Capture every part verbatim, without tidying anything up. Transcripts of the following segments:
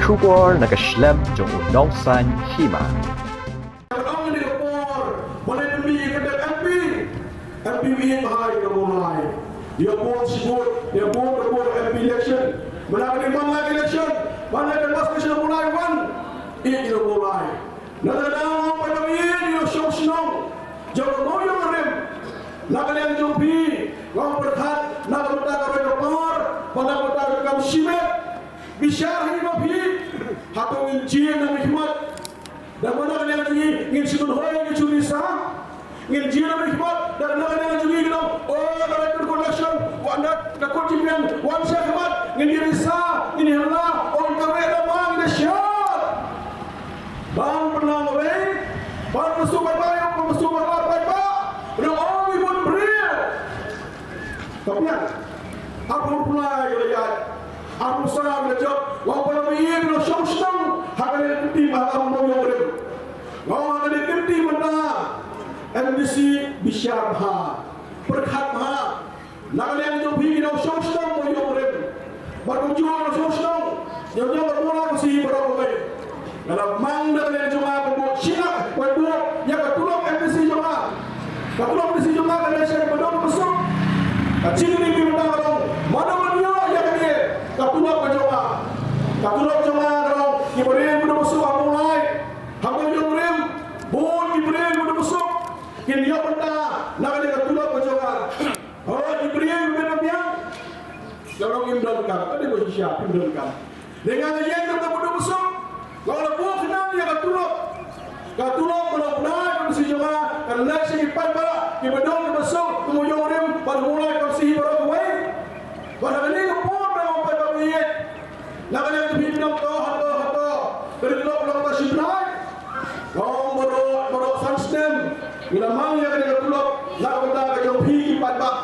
Khubor na ka shlem jong u Nongsaiñ Hima. Ka ong ni ka por ba la pynmih ïa ka dep M P, M P ba ïeit bha ïa ka Mawlai. Ïa bun shi bun, ïa bun ka bun M P election. Mynta ka dei man la ka election, man la ka last election Mawlai wan. Ïeit ïa ka Mawlai. Na ka daw ba ïeit ïa u shong shnong jong ka Mawïong Rim. Na ka liang jong phi, nga ong pyrkhat na ka bynta ka roi ka par, bad na ka bynta ka kam shimet. Bishar hi ma phi, hato ngin jia na mihmat. Da ma na ka liang jong ngi ngin shu hoi, ngin shu risa. Ngin jia na mihmat, da na ka liang jong ngi ngin ong, oh, da ka election, wan da, da ka jingbiang, wan sha khmat, ngin ïa risa, ngin ïa la, ong ka wei da ma ngin ïa shad. Ban pynlang wei, ban pynsuh paidbah, ban pynsuh paidbah, ban ong ïa bun briew. Ka biang, arphew phra ïa la ïaid, arphew saw ïa la jop, wan pynlang wei ïa la shong shnong, ha kane ka kynti ba ha Mawïong Rim. Nga ong ha kane ka kynti mynta, M D C bishar bha, pyrkhat bha, na ka liang jong phi ki nongshong shnong Mawïong Rim. Bad kumjuh nongshong shnong, ïa, ïa ka Mawlai Khasi baroh kawei. Nga la mang na ka liang jong nga ba buh shi lak, ba buh ïa ka tulop M D C jong nga. Ka tulop M D C jong nga ka dei sha ki badon basuk. Ka jingkylli mynta ka long, mano ban ïoh ïa kane ka tulop ka jong nga. Ka tulop jong nga ka long, ki briew badon basuk ha Mawlai, ha Mawïong Rim, bun ki briew badon basuk kin ïoh bynta na kane ka tulop ka jong nga. Hooid, ki briew kiba biang. Nga ong im donkam, ka dei ba shisha, im donkam. Dei nga nga ïeng da kaba duk basuk. Nga la buh khnang ïa ka tulop. Ka tulop ba la pynai ka masi jong nga, kan leit sha ki paidbah kiba duk kiba suk, ka Mawïong Rim, bad Mawlai Khasi baroh kawei. Bad ha kane ka por ba nga paidbah ba ïeit. Na ka liang jong phi ki nongto, hato, hato. Ka dei ka tulop long ba shi bnai. Long baroh, baroh san snem. Ngi la mang ïa kane ka tulop na ka bynta ka jong phi ki paidbah.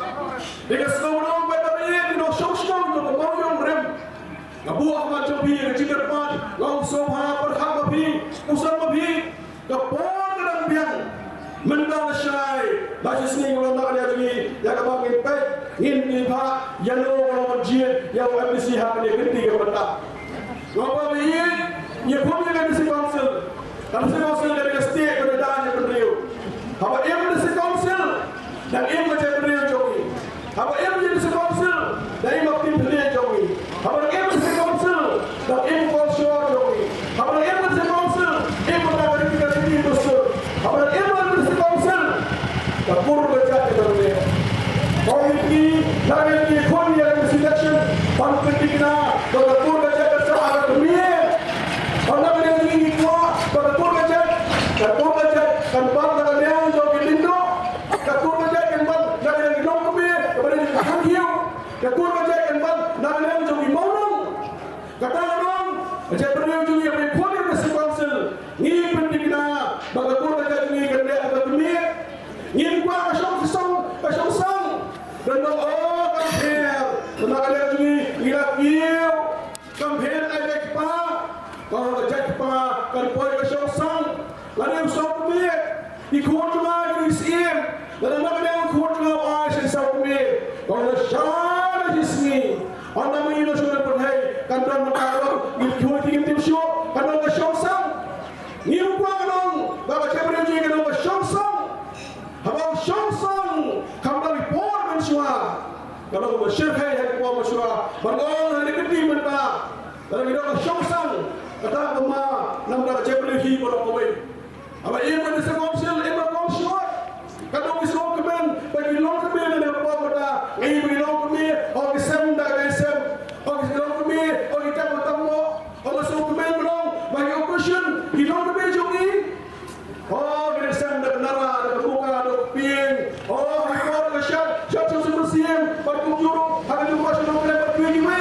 Dei ka sngewbha long paidbah ba ïeit, ki nongshong shnong jong ka Mawïong Rim. Nga buh ha khmat jong phi ka jingkyrpad, long sngewbha pyrkhat ma phi, pyrkhat ma phi. Ka por ka dang biang. Mynta lashai, la shi sngi ka long na ka liang jong ngi, ïa kaba ngin peit, ngin ïa peit ïa uno uno uba jied ïa u M D C ha kane ka kynti kaba mynta. Nga ong ba ïeit, ïa phi ïa ka District Council. Ka District Council ka dei ka state ba dei da jaitbynriew. Haba im District Council, dang im ka jaitbynriew jong ngi. Haba im District Council, dang im ka ktien thylliej jong ngi. Haba dang im District Council, dang im culture jong ngi. Haba dang im District Council, im ka riti, ka riti dustur. Haba dang im District Council, ka kur ka jait ka dang leh. Ko ngi ki, la ngi ki khun ïa ka election, ban pynthikna ba ka kur ka jait ka sah ha ka kmie. Haba la ngi ki kwah ba ka kur ka jait, ka kur ka jait kan pan na ka liang jong ki lyngdoh. Ka kur ka jait kan pan na ka liang ki longkmie, kaba dei ki khakhiew. Ka kur ka jait kan pan na ka liang jong ki mawlong. Kata ka daw, ka jaitbynriew jong ngi ba ngi khun ïa ka District Council, ngi pynthikna ba ka kur ka jait jong ngi kan leh ha ka kmie. Ngim kwah ka shong, ka shong, ka shong sang. Don don, oh, kam pher. Namar ka liang jong ngi, ngi la kiew. Kam pher ai bad kpa. Ka jait kpa kan poi ka shong sang. Lane u sawkmie. Ki khun jong nga ki dei ki syiem. Lada na ka liang u khun jong nga u ai sha u sawkmie, ka ong lashai shisngi. Ynda ma ngi nongshong pyrthei kan don mynta ruh, ngi khun ki ngim tip shuh, kan don ka shong sang. Ngim kwah ka long ba ka jaitbynriew jong ngi kan long ka shong sang. Haba u shong sang, kham don ki por mynshuwa, ka long ba shyrkhei ha ki por mynshuwa. Ban ong ha kane ka kynti mynta, lada ngi don ka shong sang, kata ka ma namar ka jaitbynriew hi baroh kawei. Haba im ka District Council, im ka kongshor. Ka dei ki sngewkmen ba ki longkmie ne ka por mynta, ngi ba ki longkmie, o ki sem da ki sem, o ki longkmie, o ki tam tam mo, o ki sngewkmen ba long ba ki opposition, ki longkmie jong ngi. O ki sem da ka nara, da ka muka, da ka pieng. O ki por ka shad, shad shu shu siem, ba ki juru, ha ka juru ba shu longkmie ba ki juru.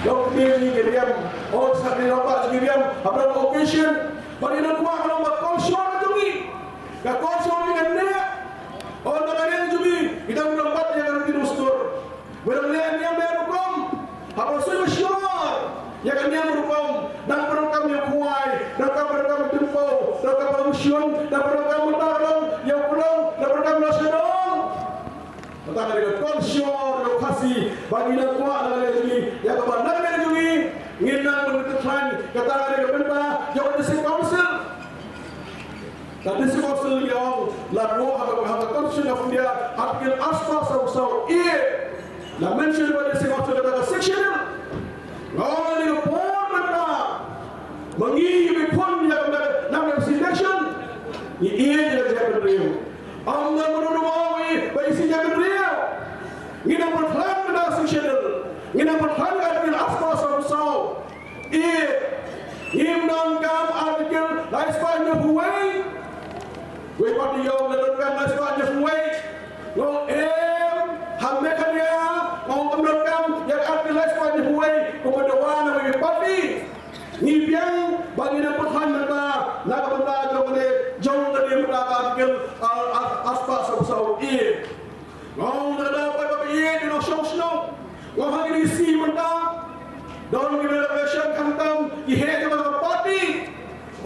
Longkmie jong ngi ki riam, o sa ki longkmie jong ngi riam, haba long opposition. Ba ngi dang kwah ka long ba culture ka jong ngi. Ka culture jong ngi kan neh. Ynda ka neh jong ngi, ngi dang dang bat ïa ka riti dustur. Ba dang neh niam ba rukom. Haba shu ba shuwa ïa ka niam rukom. Dang ba rukom ïa khwai, dang ka ba rukom ïa tympew, dang ka ba rukom shun, dang ba rukom mynta rukom ïa u klong, dang ba rukom ïa shadong. Mynta ka dei ka culture jong u Khasi, ba ngi dang kwah na ka liang jong ngi, ïa kaba na ka liang jong ngi, Ngin nang ban kynthlan kata ka dei ka bynta jong ka District Council. Ka District Council ïong la ruh ha ka, ha ka Constitution of India, Article arspah saw saw A. La mention ba District Council kata ka sectional. Nga ong ïa ka por mynta ma ngi ïa ka phone ïa ka, na ka selection. Ngi ïa ka jaitbynriew. Ym don ruh ba ïa ka jaitbynriew. Ngi nang pynthlan kata ka sectional. Ngi nang pynthlan ka Article arspah saw saw. Ïa, ngim donkam Article laispah hynñiewphew wei. Wei pat ïa u la donkam laispah hynñiewphew wei. Nga ong em, ha Meghalaya, nga ong ym donkam ïa ka Article laispah hynñiewphew wei, kumba dawa na wei pat. Ngi biang ba ngin ym pynthlan mynta na ka bynta jong kane, jong kane mynta ka Article, ah, ah, arspah saw saw A. Nga ong da da ba ba ïa ki nongshong shnong. Nga ong ha kine ki sngi mynta don ki reservation khamtam ki heh jong ka party.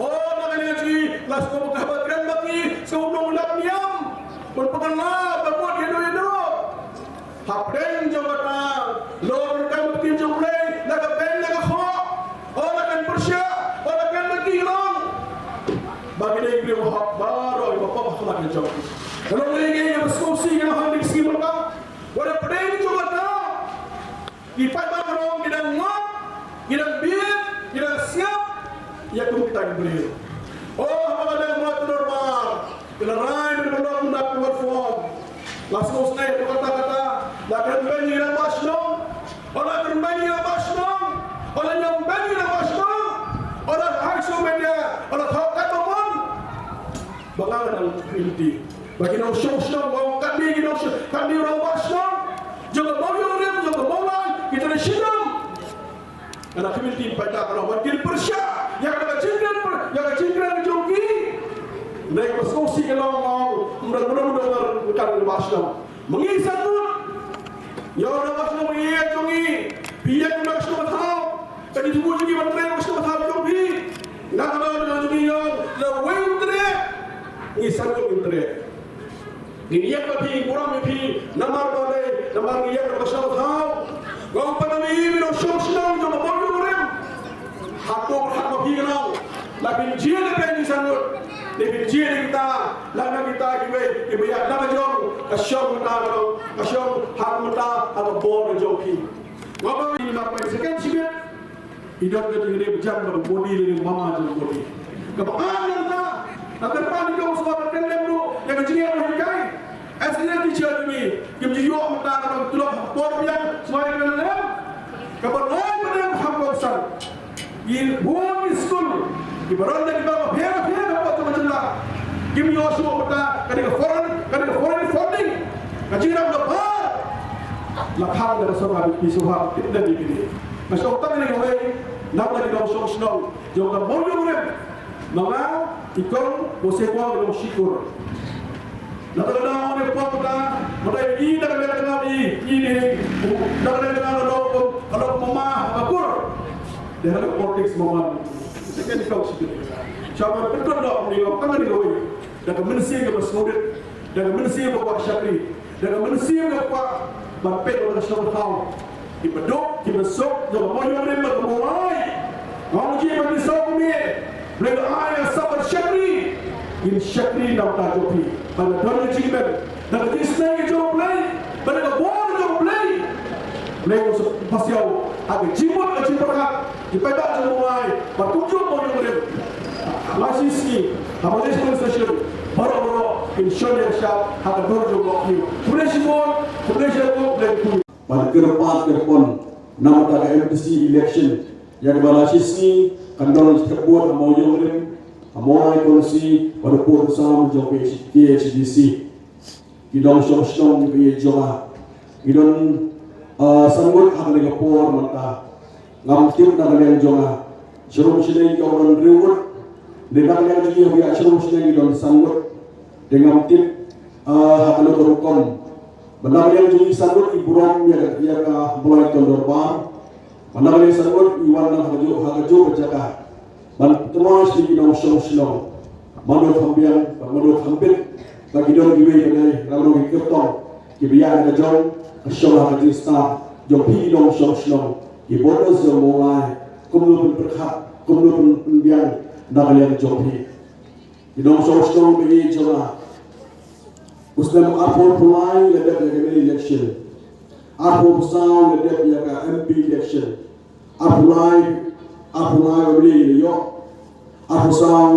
O na kane ki la sngewbha ba kren ba ki sngewbha nong lap niam. Pynpynlah ba mut ïa no ïa no. Hapdeng jong kata lor ka ktien jong U Blei na ka bynta ka khoh. O la kan pyrshah, o la kan mati long. Ba ki dei ki briew hok baroh kiba pop ha khmat ka jong ki. Ka long lei ngi ïa ka sngewsih ka long ha ki sngi mynta. Wat la pdeng jong kata. Ki paidbah ka long ki dang ngop, ki dang bieit, ki dang siap ïa kum kita ki briew. O haba ka dang mot ka dorbar. Ki la rai ban pynlong na platform. La sngewsih ïa kata kata. La kren beiñ ïa la ba shnong. O la kren beiñ ïa la ba shnong. O la ñiam beiñ ïa la ba shnong. O la hai shu beiñ ïa. O la thok kat ba mon. Ba nga la dang kren ti. Ba ki nongshong shnong, ba kat ni ki nongshong, kat ni rong ba shnong. Jong ka Mawïong Rim, jong ka Mawlai, kita da shnong. Ka na community paidbah ka long wat kin pyrshah ïa ka jingkren, ïa ka jingkren jong ki. Nai ba sngewsih ka long, ym don, ym don, ym don ka ba shnong. Ma ngi sangkut. Ïa ka ba shnong ïa jong ngi. Phi ïa ka ba shnong thaw. Ka jingthmu jong ngi ban trei ba shnong thaw jong phi. Na ka ba jong ngi ïa la wei u trei. Ngi sangkut u trei. Ngin ïeng bad phi, burom ïa phi, namar balei, namar ngi ïeng bad ka shnong thaw. Nga ong pat ïa phi, phi nongshong shnong jong ka Mawïong Rim. Hato hato phi ka nong. La phin jied ïa phi ngi sangkut. Phin jied ïa kita, la na kita kiwei, kiba ïa na ka jong ka shong mynta ka nong, ka shong ha ka mynta ha ka bor ka jong phi. Nga ong ïa phi, namar phi second shibit. I don ka jingïadei bajam bad u Modi lane u mama jong u Modi. Kaba ar nangta, na ka kyrpad ïa ka u sngewbha ban kren lem ruh ïa ka jingïadei hikai. As a teacher to me, kim ju ïoh mynta ka dang tulop ha por biang sngewbha ban kren lem. Kaba lai ba dang ha kongsan. Ki bun ki skul, ki baroh ki bang pher pher ha por jong ka jylla. Kim ïoh shuh mynta ka dei ka foreign, ka dei ka foreign funding. Ka jingrap da ba la khang da ka sorkar ki shuh ha ki dei ki dei. Nga shu tang ïa kawei, na ka dei ka nongshong shnong jong ka Mawïong Rim. Ma nga i kong Moses Wang Long Shikur. Na ka dei ka nongshong pop ta, ma dei i da ka dei ka nong i, i ni, da ka dei ka nong ka dei ka mama ka kur. Dei ha ka politics mama. Second kong Shikur. Shabar betul dok ni, tang ïa kawei. Da ka mynsiem kaba sngewrit, da ka mynsiem kaba shakri, da ka mynsiem kaba ban peit ïa ka shnong thaw. Kiba duk, kiba suk, jong ka Mawïong Rim bad ka Mawlai. Nga ong ïa phi ba ki shnong kumne, Blei da ai ïa sap bad shakri. Ngin shakri na ka bynta jong phi. Ba ka don ka jingkmen, da ka jingsneng ka jong U Blei, bad da ka bor jong U Blei. Blei un sa pasiaw ha ka jingmut ka jingpyrkhat. Ki paidbah jong u Mawlai, ba kumjuh Mawïong Rim. La shisngi, ha Mawlai Police Station, baroh baroh kin shon ïa ka shap ha ka dur jong u Mawlai. Khublei shibun, khublei shibun, khublei shibun. Ban kyrpad kyrpon na ka bynta ka M D C election ïa kaba la shisngi, kan don ka vote ha Mawïong Rim, ha Mawlai constituency, bad u pud u sam jong ka K H A D C. Ki nongshong shnong kiba ïeit jong nga. Ngi don, ah, san ngut ha kane ka por mynta. Ngam tip na ka liang jong nga. Sharum shnong ki ong don hynriew ngut. Te na ka liang jong ngi haba ïa sharum shnong ngi don san ngut. Te ngam tip, ah, ha kano ka rukom. Bad na ka liang jong ngi san ngut i burom ïa ka, ïa ka Blai Ton Dorbar. Bad na ka liang san ngut i wan na ha kajuh, ha kajuh ka jaka. Ban tyrwa sha ki nongshong shnong. Mano kham biang, bad mano kham bit. Ba ki don kiwei ki dei, ba mano ki kyrtong. Kiba ïa ka jong, ka shong ha ka jingstad. Jong phi ki nongshong shnong. Ki voters jong Mawlai. Kumno pynpyrkhat, kumno pyn- pynbiang na ka liang jong phi. Ki nongshong shnong ba ïeit jong nga, u snem arphew arphew lai la dep ïa ka MLA election, arphew arphew saw la dep ïa ka MP election. Arphew lai, arphew lai MLA ngi la ïoh, arphew saw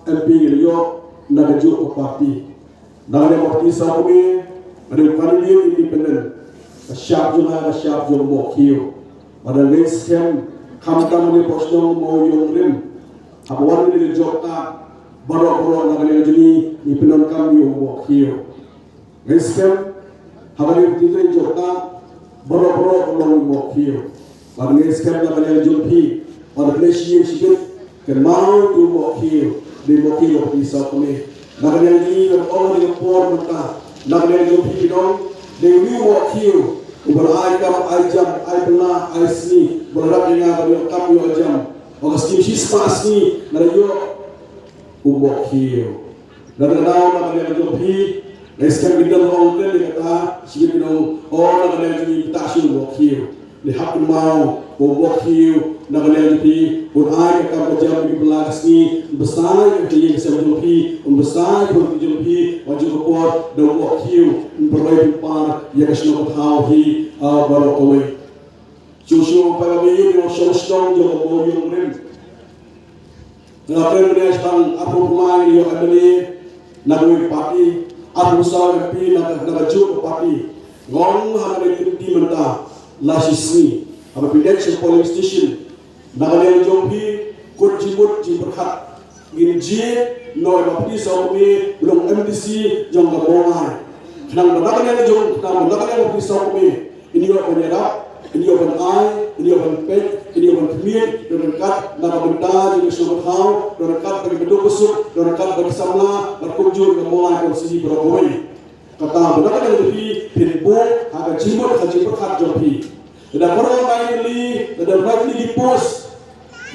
MP ngi la ïoh na kajuh ka party. Na ka liang ka party sawkmie, nga dei u candidate independent. Ka shap jong nga ka shap jong u Mohkhiew. Bad nga ngeit skhem, khamtam ha kane ka shnong Mawïong Rim, haba wan ïa ka job card, baroh baroh na ka liang jong ngi ngi pyndonkam ïa u Mohkhiew. Ngeit skhem, haba ïa u Mohkhiew, baroh baroh ka long u Mohkhiew. Bad ngeit skhem na ka liang jong phi, bad ka lei shi ïing shi bit, kynmaw ïa u Mohkhiew, dei u Mohkhiew uba phi sawkmie. Na ka liang jong ngi, ngan ong ha kane ka por mynta, na ka liang jong phi ki nong, dei u Mohkhiew uba la ai kam ai jam, ai bylla, ai sngi, uba la rap ïa nga ban ïoh kam ïoh jam. Ba ka sngi shispah sngi nga la ïoh u Mohkhiew. Na kata ka daw, na ka liang jong phi, nga ngeit skhem ki don ong kren ïa kata, shi ki nong ong na ka liang jong ngi, mynta shu u Mohkhiew. Ngi hap kynmaw ba u Mohkhiew na ka liang jong phi un ai ka kam ka jam, ki bylla, ka sngi, un bsa ïa ka ïing ka sem jong phi, un bsa ïa ka jong phi, wat jong ka por da u Mohkhiew un pynroi pynpar ïa ka shnong ka thaw hi, ah, baroh kawei. Shuh shuh, para bangeit, ïa u nongshong shnong jong ka Mawïong Rim. Nga kren mynne shaphang arphew lai ngi ïoh MLA na kawei ka party, arphew saw MP na ka, na kajuh ka party. Nga ong ha kane ka kynti mynta, la shisngi, haba phi leit sha polling station, na ka liang jong phi, kut jingmut jingpyrkhat. Ngin jied noh ïa u Bah Pynthiew Sawkmie, u long MDC jong ka Mawlai. Khnang ba na ka liang jong, khnang ba na ka liang u Bah Pynthiew Sawkmie, in ïoh ban ïarap, in ïoh ban ai, in ïoh ban peit, in ïoh ban khmih, don ryngkat na ka bynta jong ka shnong ka thaw, don ryngkat bad ki baduk basuk, don ryngkat bad ki samla, bad kumjuh ka Mawlai constituency baroh kawei. Kata ba na ka liang jong phi phin buh ha ka jingmut ha ka jingpyrkhat jong phi. Lada baroh lai tylli, lada lai tylli ki post,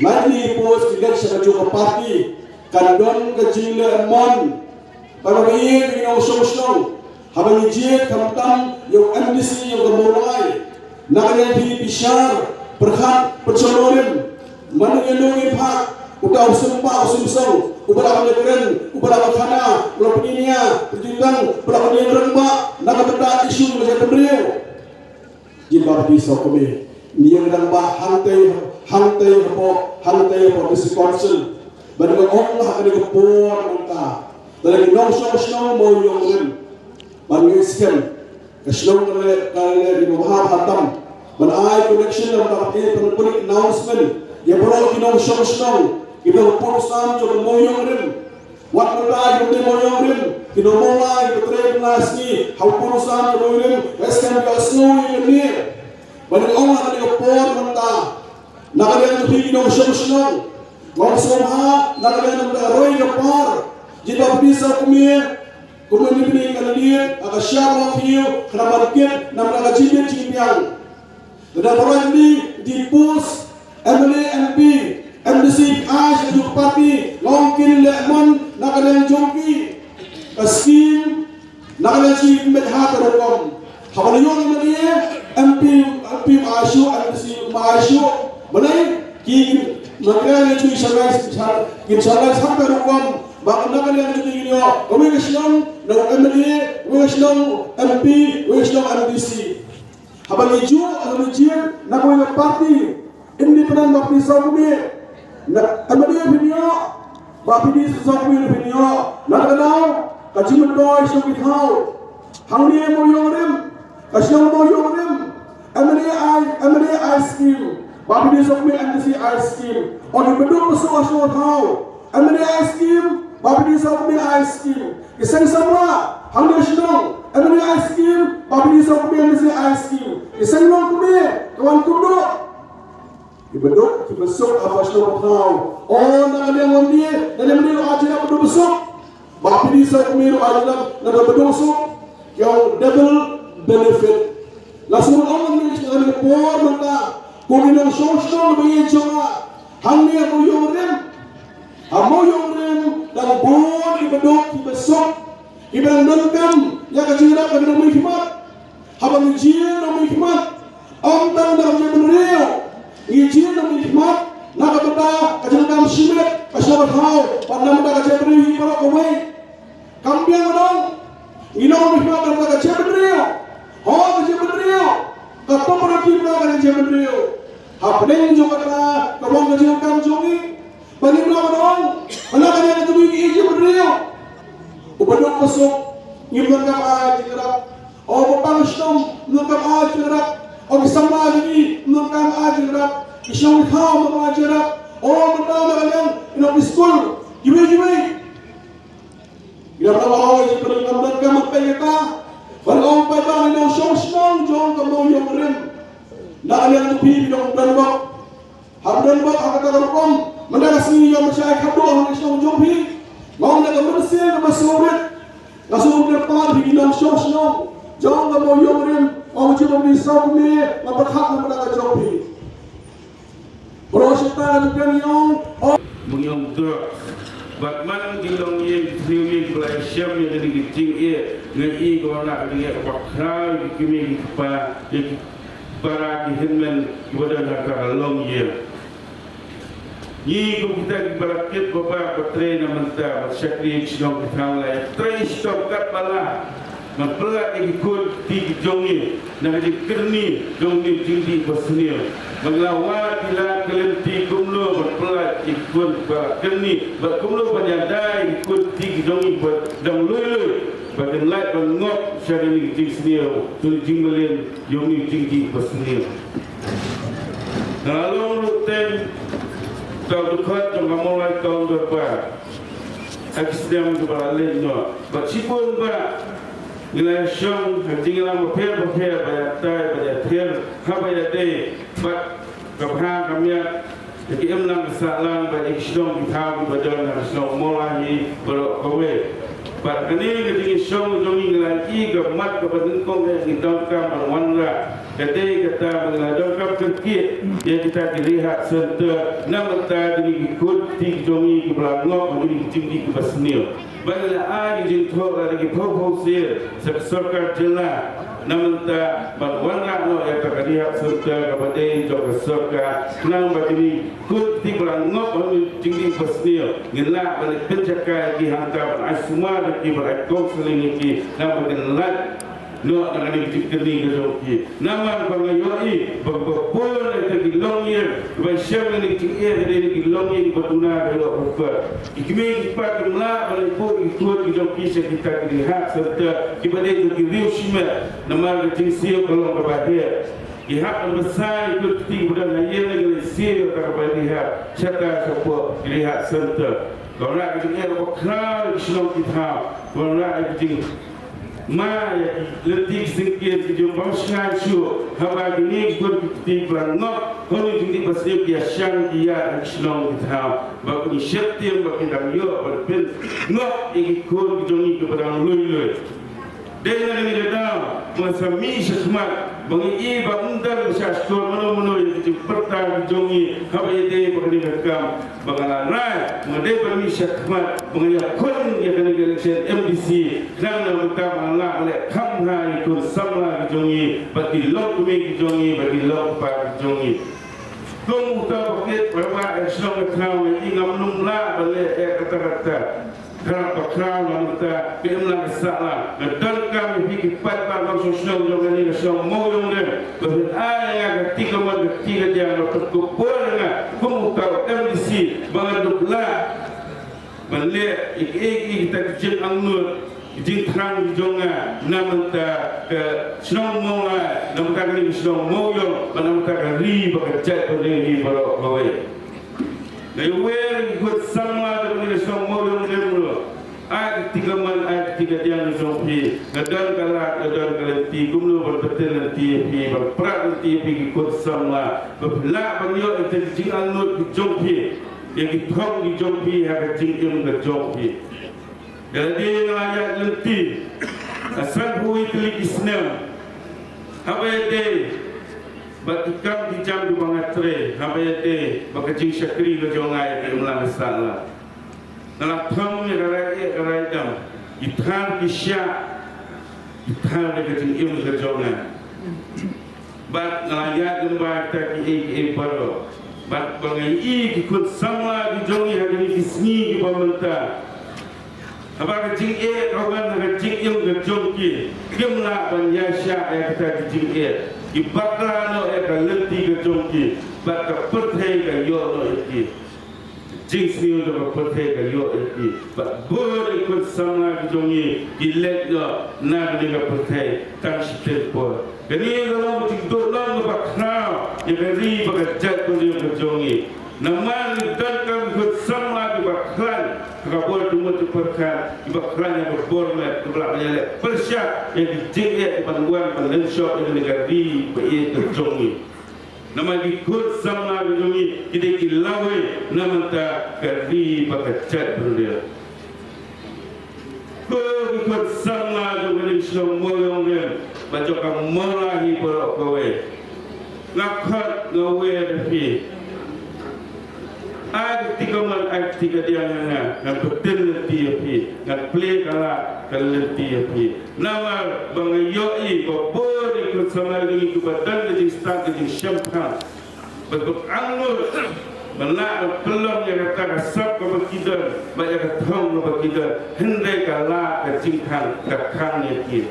lai tylli ki post ki leit sha kajuh ka party, kan don ka jingleh mon. Para bangeit, ki nongshong shnong, haba ngi jied khamtam ïa u MDC ïa ka Mawlai, na ka liang phi bishar, pyrkhat, pynshong nongrim. Mano ïa nongrim phah, uta u sympa u symsong, uba la ban ïakren, uba la ban khana, uba la pynïaid, pynjynjar, uba la pynïaid rangbah na ka bynta issue ka jaitbynriew. Jin Bah Pynthiew Sawkmie, ngi ïeng rangbah hangtei, hangtei hapoh, hangtei hapoh District Council. Bad nga ong ha kane ka por mynta, lada ki nongshong shnong Mawïong Rim, bad nga ngeit skhem ka shnong ka leh, ka leh ïa ka bha bha tam ban ai connection, ban ai public announcement ïa baroh ki nongshong shnong kiba ha u pud u sam jong ka Mawïong Rim. Wat mynta ki nong Mawïong Rim, ki nong Mawlai, kiba trei bynta sngi ha u pud u sam jong ka Mawïong Rim, nga ngeit skhem ki la sngew ïa kane. Bad nga ong ha kane ka por mynta, na ka liang jong phi ki nongshong shnong, nga ong sngewbha na ka liang jong ka roi ka par, jin Bah Pynthiew Sawkmie kum u nominee candidate ha ka shap Mawkhiew, khnang ban kit namar ka jingbit jingbiang. Lada baroh ki post MLA, MP, MDC, ai sha kajuh ka party, nga ong kin leh mon na ka liang jong ki. Ka skim na ka liang jong ki ym beit ha ka rukom. Haba la ïoh MLA, MP, MP ym ai shuh, MDC ym ai shuh. Balei? Ki, ki, na ka liang jong ki sha lai, sha, kin sha lai sha ka rukom. Ba na ka liang jong ki kin ïoh kawei ka shnong na u MLA, kawei ka shnong MP, kawei ka shnong MDC. Haba ngi juh, haba ngi jied na kawei ka party independent, Bah Pynthiew Sawkmie, na MLA phin ïoh, Bah Pynthiew Sawkmie phin ïoh. Na kata ka daw, ka jingmyntoi shnong ki thaw, hangne Mawïong Rim, ka shnong Mawïong Rim, MLA ai, MLA ai skim, Bah Pynthiew Sawkmie MDC ai skim. Ong ki baduk basuk ha shnong thaw, MLA ai skim, Bah Pynthiew Sawkmie ai skim. Ki seng samla hangne shnong, MLA ai skim, Bah Pynthiew Sawkmie MDC ai skim. Ki seng longkmie, ka wan kumno? Ki baduk, ki basuk ha shnong thaw. O, na ka liang MLA, na ka liang MLA ruh ai jingïarap baduk basuk. Bah Pynthiew Sawkmie ruh ai jingïarap na ka baduk basuk. Ki ong double benefit. La sngewbha ong mynne, ka por mynta, ko ki nongshong shnong ba ïeit jong nga hangne ha Mawïong Rim. Ha Mawïong Rim dang bun ki baduk ki basuk kiba dang donkam ïa ka jingïarap, ka jingmihkhmat. Haba ngi jied nongmihkhmat, ym tang na ka jaitbynriew, ngi jied nongmihkhmat Hau, pat na ka jaitbynriew hi baroh kawei. Kam biang ba dang. Ngi long bishwa ka jaitbynriew. Ho ka jaitbynriew. Ka top priority ba ka jaitbynriew. Hapdeng jong kata ka long ka jingkam jong ngi. Ba ngim long ba dang. Ba la ka jaitbynriew. U ba duk ba suk. Ngim donkam ai jingïarap. O ba pang shnong, ngim donkam ai jingïarap. O ki samla jong ngi, ngim donkam ai jingïarap. Ki shnong ki thaw, ngim donkam ai jingïarap. O ba dang na ka liang, ino ki skul, kiwei kiwei. Ïa ba la oi jingpynlong, ngim donkam ai pyrthei kata. Ban ong paidbah ïa u nongshong shnong jong ka Mawïong Rim. Na ka liang jong phi, phi dang don bok. Hap don bok ha kata ka rukom. Mynta ka sngi ïa ma shai khadduh ha ka shnong jong phi. Nga ong da ka mynsiem kaba sngewrit. Nga sngewrit pat phi ki nongshong shnong jong ka Mawïong Rim. Nga ong jingmut phi saw kmie, nga pyrkhat na ka bynta ka jong phi. Baroh shi katta ka jingpynïaid ïa ong. Ba ngi ong drugs. Bad man ki longïing ki thriew ïing ba la shem ïa kine ki jingeh, nga i ka wan la ka jingeh kaba khraw ïa ki kmie ki kpa, ïa ki para ki hynmen kiba don ha ka longïing. Ngi kum kita kiba la kit ba bah ba trei na mynta, ba shakri ïa ki shnong ki thaw, la ïa trei shitom katba lah. Ban pynlait ïa ki khun ki kti ki jong ngi na ka jingkyrni jong ngi jingdih basniew. Ban la wad ki lad ki lynti kumno ban pynlait ïa ki khun kiba la kyrni, bad kumno ban ïada ïa ki khun ki kti ki jong ngi ba dang lui lui, ba kin lait ban ngop sha kane ka jingsniew, jong ngi jingmlien, jong ngi jingdih basniew. Nga la long ruh teng uta u dkhot jong ka Mawlai Town Dorbar ha ki snem kiba la leit noh. Bad shibun ba ngi la shong ha ki jingïalang bapher bapher, ba ïatai, ba ïather, haba ïadei bad ka bha ka miat, ïa ki imlang ki sahlang bad ïa ki shnong ki thaw kiba don ha ka shnong Mawlai hi baroh kawei. Bad kane ka jingïashong jong ngi, ngi la i ka mat kaba nyngkong, ngi donkam ban wanrah. Ka dei kata ba ngi la donkam kyrkieh ïa kita ki rehab center na bynta kine ki khun ki kti jong ngi kiba la ngop ha kine ki jingdih kiba sniew. Ba ngi la ai ki jingthoh lada ki phew phew sien sha ka sorkar jylla na bynta ban wanrah noh ïa kata ka rehab center kaba dei jong ka sorkar, khnang ba kine ki khun ki kti ba la ngop ha kine ki jingdih basniew, ngin lah ban pynjaka ïa ki hangta, ban ai sumar ïa ki, ban ai counselling ïa ki, khnang ba kin lait noh na kane ka jingkyrni ka jong ki. Namar ba nga ïohi ba kaba bun na kita ki longïing ba shem na kine ki jingeh ka dei na ki longïing ba duna ka ïoh ba pher. Ki kmie ki kpa kim lah ban leit buh ïa ki khun ki jong ki sha kita ki rehab center kiba dei jong ki riew shimet, namar ka jingsiew ka long kaba heh. Ki hap ban bsa ïa ki khun ki kti kiba don ha ïing, ki leit siew ïa kata kaba rehab shata shapoh ki rehab center. Ka wanrah ka jingeh kaba khraw ïa ki shnong ki thaw, ka wanrah ïa ka jing ma ïa ki lynti ki syngkien ki jingbym shngaiñ shuh, haba kine ki khun ki kti kiba la ngop ha kine ki jingdih basniew ki ïashang ki ïaid ha ki shnong ki thaw, ba kin sheptieng ba kin dang ïoh ban pynngop ïa ki khun ki jong ngi kiba dang lui lui. Dei na kane ka daw ba nga sa mih shakhmat, ba ngi i ba ym don ba shah shuh mano mano ïa ki jingpyrta ki jong ngi haba ïadei bad kane ka kam. Ba nga la rai ba nga dei ban mih shakhmat, ba nga ïakhun ïa kane ka election M D C, khnang na ka bynta ba ngan lah ban leh kham bha ïa ki khun samla ki jong ngi bad ki longkmie ki jong ngi bad ki longkpa ki jong ngi. Kum uta u paidbah, eh, shnong ka thaw, nga i ngam nym lah ban leh eh kata kata. Khraw pa khraw na mynta, ka imlang ka sahlang, nga donkam ïa phi ki paidbah nongshong shnong jong kane ka shnong Mawïong Rim, ba phin ai ïa nga ka kti kamon ka kti kadiang, ba phin kyrkhu ïa nga kum uta u M D C, ba ngan dup lah ban leh ïa kiei kiei kita ki jingangnud, ki jingthrang ki jong nga na mynta ka shnong Mawlai, na mynta kane ka shnong Mawïong, bad na mynta ka ri bad ka jaitbynriew hi baroh kawei. Nga ïawer ïa ki khun samla jong kane ka shnong Mawïong Rim ruh. Ai ka kti kamon, ai ka kti kadiang jong phi. Nga don ka lad, nga don ka lynti, kumno ban pynthikna lynti ïa phi, ban prat lynti ïa phi ki khun samla, ba phi lah ban ïoh ïa ki jingangnud ki jong phi, ïa ki thong ki jong phi ha ka jingim ka jong phi. Ïa lade nga la ïaid lynti ha sanphew wei tylli ki snem. Haba ïadei bad ki kam ki jam kiba nga trei, haba ïadei bad ka jingshakri ka jong nga ïa ka imlang ka sahlang, nga la thung ïa ka rai eh ka rai dam, ki thar ki shah, ki thar ïa ka jingim ka jong nga. Bad nga la ïaid lyngba kita kiei kiei baroh. Bad ba nga ïohi ki khun samla ki jong ngi ha kine ki sngi kiba mynta, haba ka jingeh ka wan ha ka jingim ka jong ki, kim lah ban ïaishah ïa kita ki jingeh. Ki bakla noh ïa ka lynti ka jong ki, bad ka pyrthei ka ïoh noh ïa ki. Jingsniew jong ka pyrthei ka ïoh ïa ki. Bad bun ki khun samla ki jong ngi ki leit noh na kane ka pyrthei tang shiteng por. Kane ka long ka jingduh long kaba khraw ïa ka ri bad ka jaitbynriew ka jong ngi. Namar ngi donkam ki khun samla kiba khlaiñ ha ka bor jingmut jingpyrkhat, kiba khlaiñ ha ka bor met, kiba lah ban ïaleh pyrshah ïa ki jingeh kiba wan ban lynshop ïa kane ka ri ba ïeit ka jong ngi. Namar ki khun samla ki jong ngi ki dei ki lawei na ka bynta ka ri bad ka jaitbynriew. Ko ki khun samla jong kane ka shnong Mawïong Rem bad jong ka Mawlai hi baroh kawei, nga khot nga wer ïa phi. Ai kti kamon, ai kti kadiang ïa nga, ngan pynthikna ïa phi, ngan plie ka lad ka lynti ïa phi. Namar ba nga ïohi ba bun ki khun samla jong ngi kiba don ka jingstad ka jingshemphang, ba duk angnud ban lah ban pynlong ïa kata ka sap kaba ki don bad ïa ka thong kaba ki don, hynrei ka lad ka jingkhang ka khang ïa ki.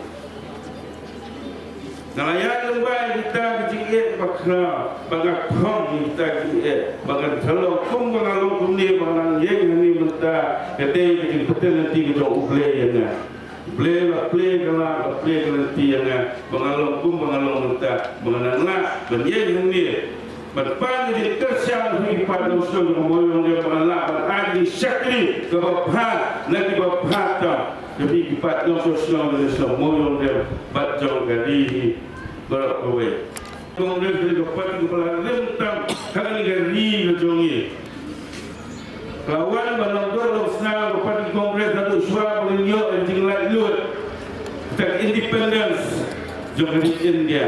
Nga la ïaid lyngba ïa kita ki jingeh ba khraw, ba nga khong ïa kita ki jingeh, ba ngan sa long kumba nga long kumne, ba nga nang ïeng hangne mynta, ka dei ka jingpynthikna ïa ka jong U Blei ïa nga. Blei la plie ka lad, la plie ka lynti ïa nga, ba nga long kumba nga long mynta, ba nga nang lah ban ïeng hangne ban pan ïa ka jingkyrshan ha ki paid nongshong jong ka Mawïong Rem, ba nga lah ban ai ka jingshakri kaba bha na kiba bha tam ïa ki paid nongshong shnong jong ka Mawïong Rem bad jong ka ri hi baroh kawei. Congress ka dei ka party kaba la rim tam ha kane ka ri ka jong ngi. Ka la wan ban long doh long snam ka party Congress naduh shuwa ba ngin ïoh ïa ka jinglaitluid, ka independence jong ka ri India.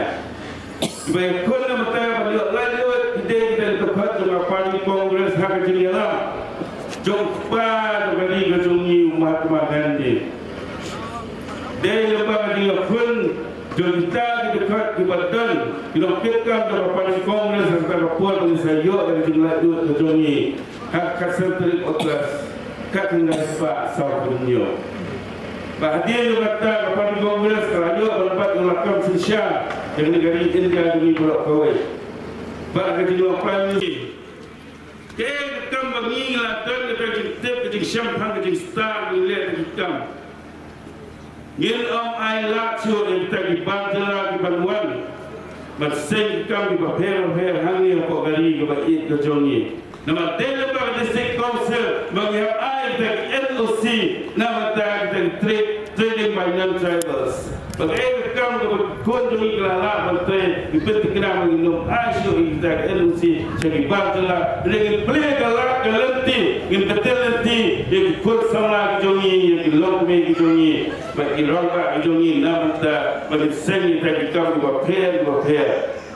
Kiba ïakhun na mynta ban ïoh laitluid ki dei kita ki dkhot jong ka party Congress ha ka jingïalam jong u kpa jong ka ri ka jong ngi, u Mahatma Gandhi. Dei lyngba ka jingïakhun jong kita ki dkhot kiba don, ki nongtrei kam jong ka party Congress ha kata ka por ba ngin sa ïoh ïa ka jinglaitluid ka jong ngi ha ka khatsan tarik August, khatkhyndai spah sawphew hynñiew. Bad hadien jong kata ka party Congress ka la ïoh ban bat ïa u lakam synshar ïa kane ka ri India jong ngi baroh kawei. Bad ka jinglong Prime Minister, kaei ka kam ba ngi la don kata ka jingtip, ka jingshemphang, ka jingstad, ka jingleh ka jingkam. Ngin ym ailad shuh ïa kita ki bar jylla ki ban wan ban seng ki kam kiba pher bapher hangne hapoh ka ri kaba ïeit ka jong ngi. Namar dei lyngba ka District Council ba ngi hap ai kita ki N O C na bynta kita ki trade, trading by non-tribals. Ba kaei ka kam kaba ki khun jong ngi ki la lah ban trei, ngi pynthikna ba ngin ym ai shuh ïa kita ki N O C sha ki bar jylla. Hynrei ngin plie ka lad ka lynti, ngin pynthikna lynti ïa ki khun samla ki jong ngi, ïa ki longkmie ki jong ngi, bad ki rangbah ki jong ngi na bynta ba ngin seng ïa kita ki kam kiba pher kiba pher.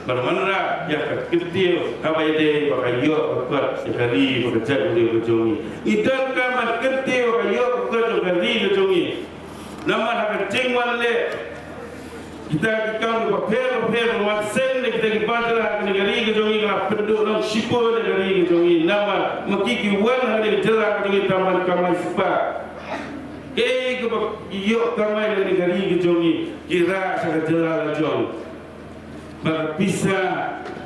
Ban wanrah ïa ka kyntiew kaba ïadei bad ka ïoh ka kot ïa ka ri bad ka jaitbynriew ka jong ngi. Ngi donkam ban kyntiew ïa ka ïoh ka kot ïa ka ri ka jong ngi. Namar ha ka jingwan leh kita ki kam kiba pher bapher, ban wan seng na kita ki bar jylla ha kane ka ri ka jong ngi, ka la pynduh nong shipor na ka ri ka jong ngi. Namar ma ki ki wan ha kane ka jylla ka jong ngi tang ban kamai spah. Kaei kaba ki ïoh kamai na kane ka ri ka jong ngi, ki rah sha ka jylla la jong. Bad ka pisa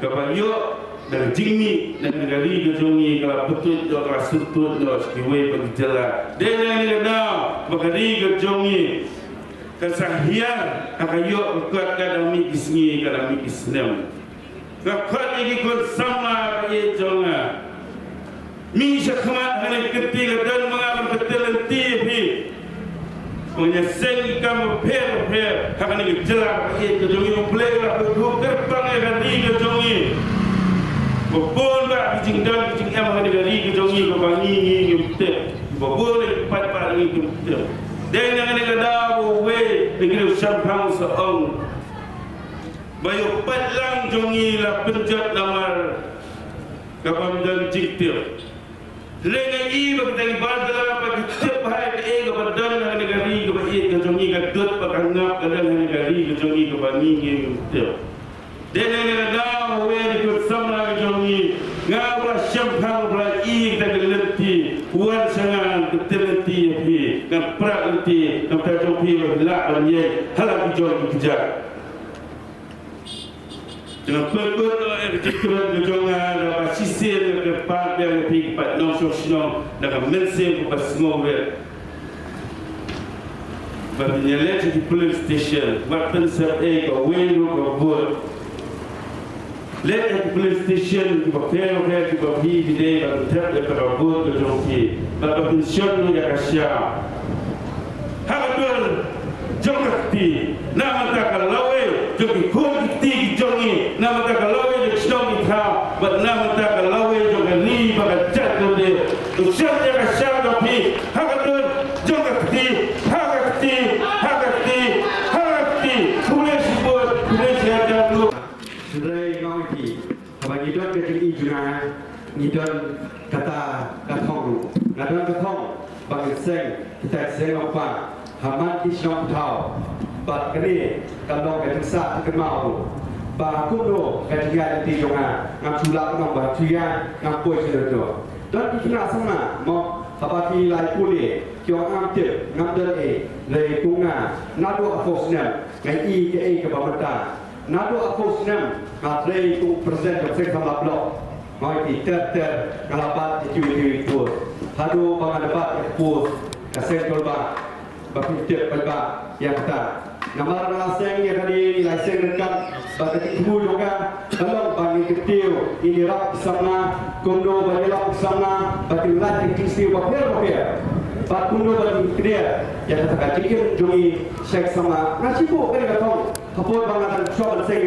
kaba ïoh da ka jingmih na ka ri ka jong ngi ka la btut ïoh, ka la sngewthuh ïoh sha kiwei pat ki jylla. Dei na kane ka daw ba ka ri ka jong ngi kan sa hiar ha ka ïoh ka kot, ka dang mih ki sngi, ka dang mih ki snem. Nga khot ïa ki khun samla ba ïeit jong nga, mih sha khmat ha kane ka kynti, ka don ma nga ban pynthikna lynti ïa phi. Ba ngin ïaseng ki kam bapher bapher ha kane ka jylla ba ïeit ka jong ngi. U Blei u la pynduh kyrpang ïa ka ri ka jong ngi. Ba bun bah ki jingdon ki jingem ha kane ka ri ka jong ngi kaba ngi ngim tip. Ba bun ki paidbah ngi kim tip. Dei na kane ka daw ba uwei na ki riewshemphang u sa ong ba ïa u paidlang jong ngi la pynjot namar ka bym don jingtip. Hynrei nga i ba kita ki bar jylla pat ki tip bha ïa kaei kaba don ha kane ka ri kaba ïeit ka jong ngi, ka dud bad ka ngap ka don ha kane ka ri ka jong ngi kaba ngi ngim tip. Dei na kane ka daw ba uwei na ki khun samla ka jong ngi Nga ba shemphang ba i da ka lynti, wan sha nga, ka lynti ïa phi, ngan prak lynti namar jong phi ba lah ban ïeng ha la ki jong ki kjat. Te nga pynkut ïa ka jingkren ka jong nga da ba shisien ka pat ïa phi ki paid nongshong shnong da ka mynsiem kaba sngewbha. Ba phin ïaleh sha ki polling station, wat pynsep ei kawei ruh ka vote. Leh sha ki polling station kiba pher pher kiba phi phi dei ban thep ïa ka vote ka jong phi. Ba phin shon ïa ka sha. Ha ka dur jong ka kti, na bynta ka lawei jong ki khun ki kti ki jong ngi, na bynta ka lawei jong ki shnong ki thaw, bad na bynta ka lawei jong ka ri bad ka jaitbynriew. To shon ïa ka sha ka phi, ha ka dur jong ka kti, ha ka kti, ha ka kti, ha ka kti. Khublei shibun, khublei shihajar. Hynrei nga ong ïa phi, haba ngi don ka jingïeit jong nga, ngi don kata ka thong ruh. Nga don ka thong ba ngin seng kita ki seng longkmie ha man ki shnong ki thaw. Bad kane ka long ka jingsah ka kynmaw ruh ba kumno ka jingïaid lynti jong nga, ngam shu lah ban ong ba shu ïaid, ngam poi sha ruh. Don ki khynnah samla mo, haba ki la ïa pule, ki ong ngam tip, ngam don ei. Hynrei kum nga, naduh arphew snem nga ïohi kaei kaba mynta. Naduh arphew snem nga trei kum u president jong seng samla block. Nga ïohi ter ter nga la bat ïa kiwei kiwei ki post. Haduh ba nga la bat ïa ka post ka seng Tolba. Ba phin tip paidbah ïa kata. Namar nga la seng ïa kane, ngi la seng ryngkat. Bad ka jingthmu jong nga ka long ba ngin kyntiew, ngin ïarap ki samla, kumno ban ïarap ki samla ba kin lait ki jingsiew bapher bapher. Bad kumno ban kin kdew ïa kata ka jingim jong ngi sha ki samla. Nga sngewbha kane ka thong. Hapoh ba nga dang shu ban seng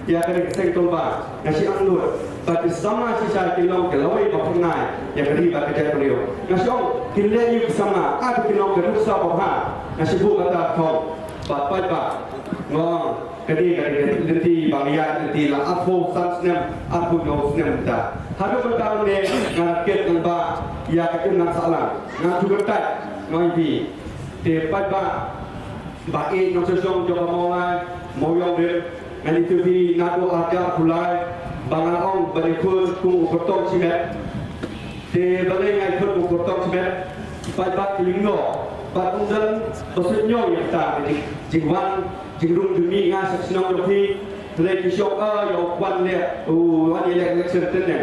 ïa kane ka seng Tolba, nga shu angnud ba ki samla shisha ki long ki lawei ba pyngai ïa ka ri bad ka jaitbynriew. Nga shu ong kin leh aïu ki samla, ai ba kin long ka nuksa babha. Nga shu buh kata ka thong. Bad paidbah, nga ong kane ka dei ka lynti ba nga ïaid lynti la arphew san snem, arphew hynñiew snem mynta. Haduh mynta mynne nga kit ngan bah ïa ka imlang sahlang, nga shu kyntait. Nga ong ïa phi, te paidbah, Bah ïeit nongshong shnong jong ka Mawlai Mawiong Rim, ngan ïathuh ïa phi naduh ar hajar arphew lai ba nga la ong ban ïakhun kum u kyrtong shimet. Te balei nga ïakhun kum u kyrtong shimet? Paidbah, ki lyngdoh bad ym don ba suidñiew ïa kata ka jing, jingwan jingrung jingmih nga sha ka shnong jong phi. Hynrei ki shong, ah, ïa u wan leh, u wan ïaleh election te ne.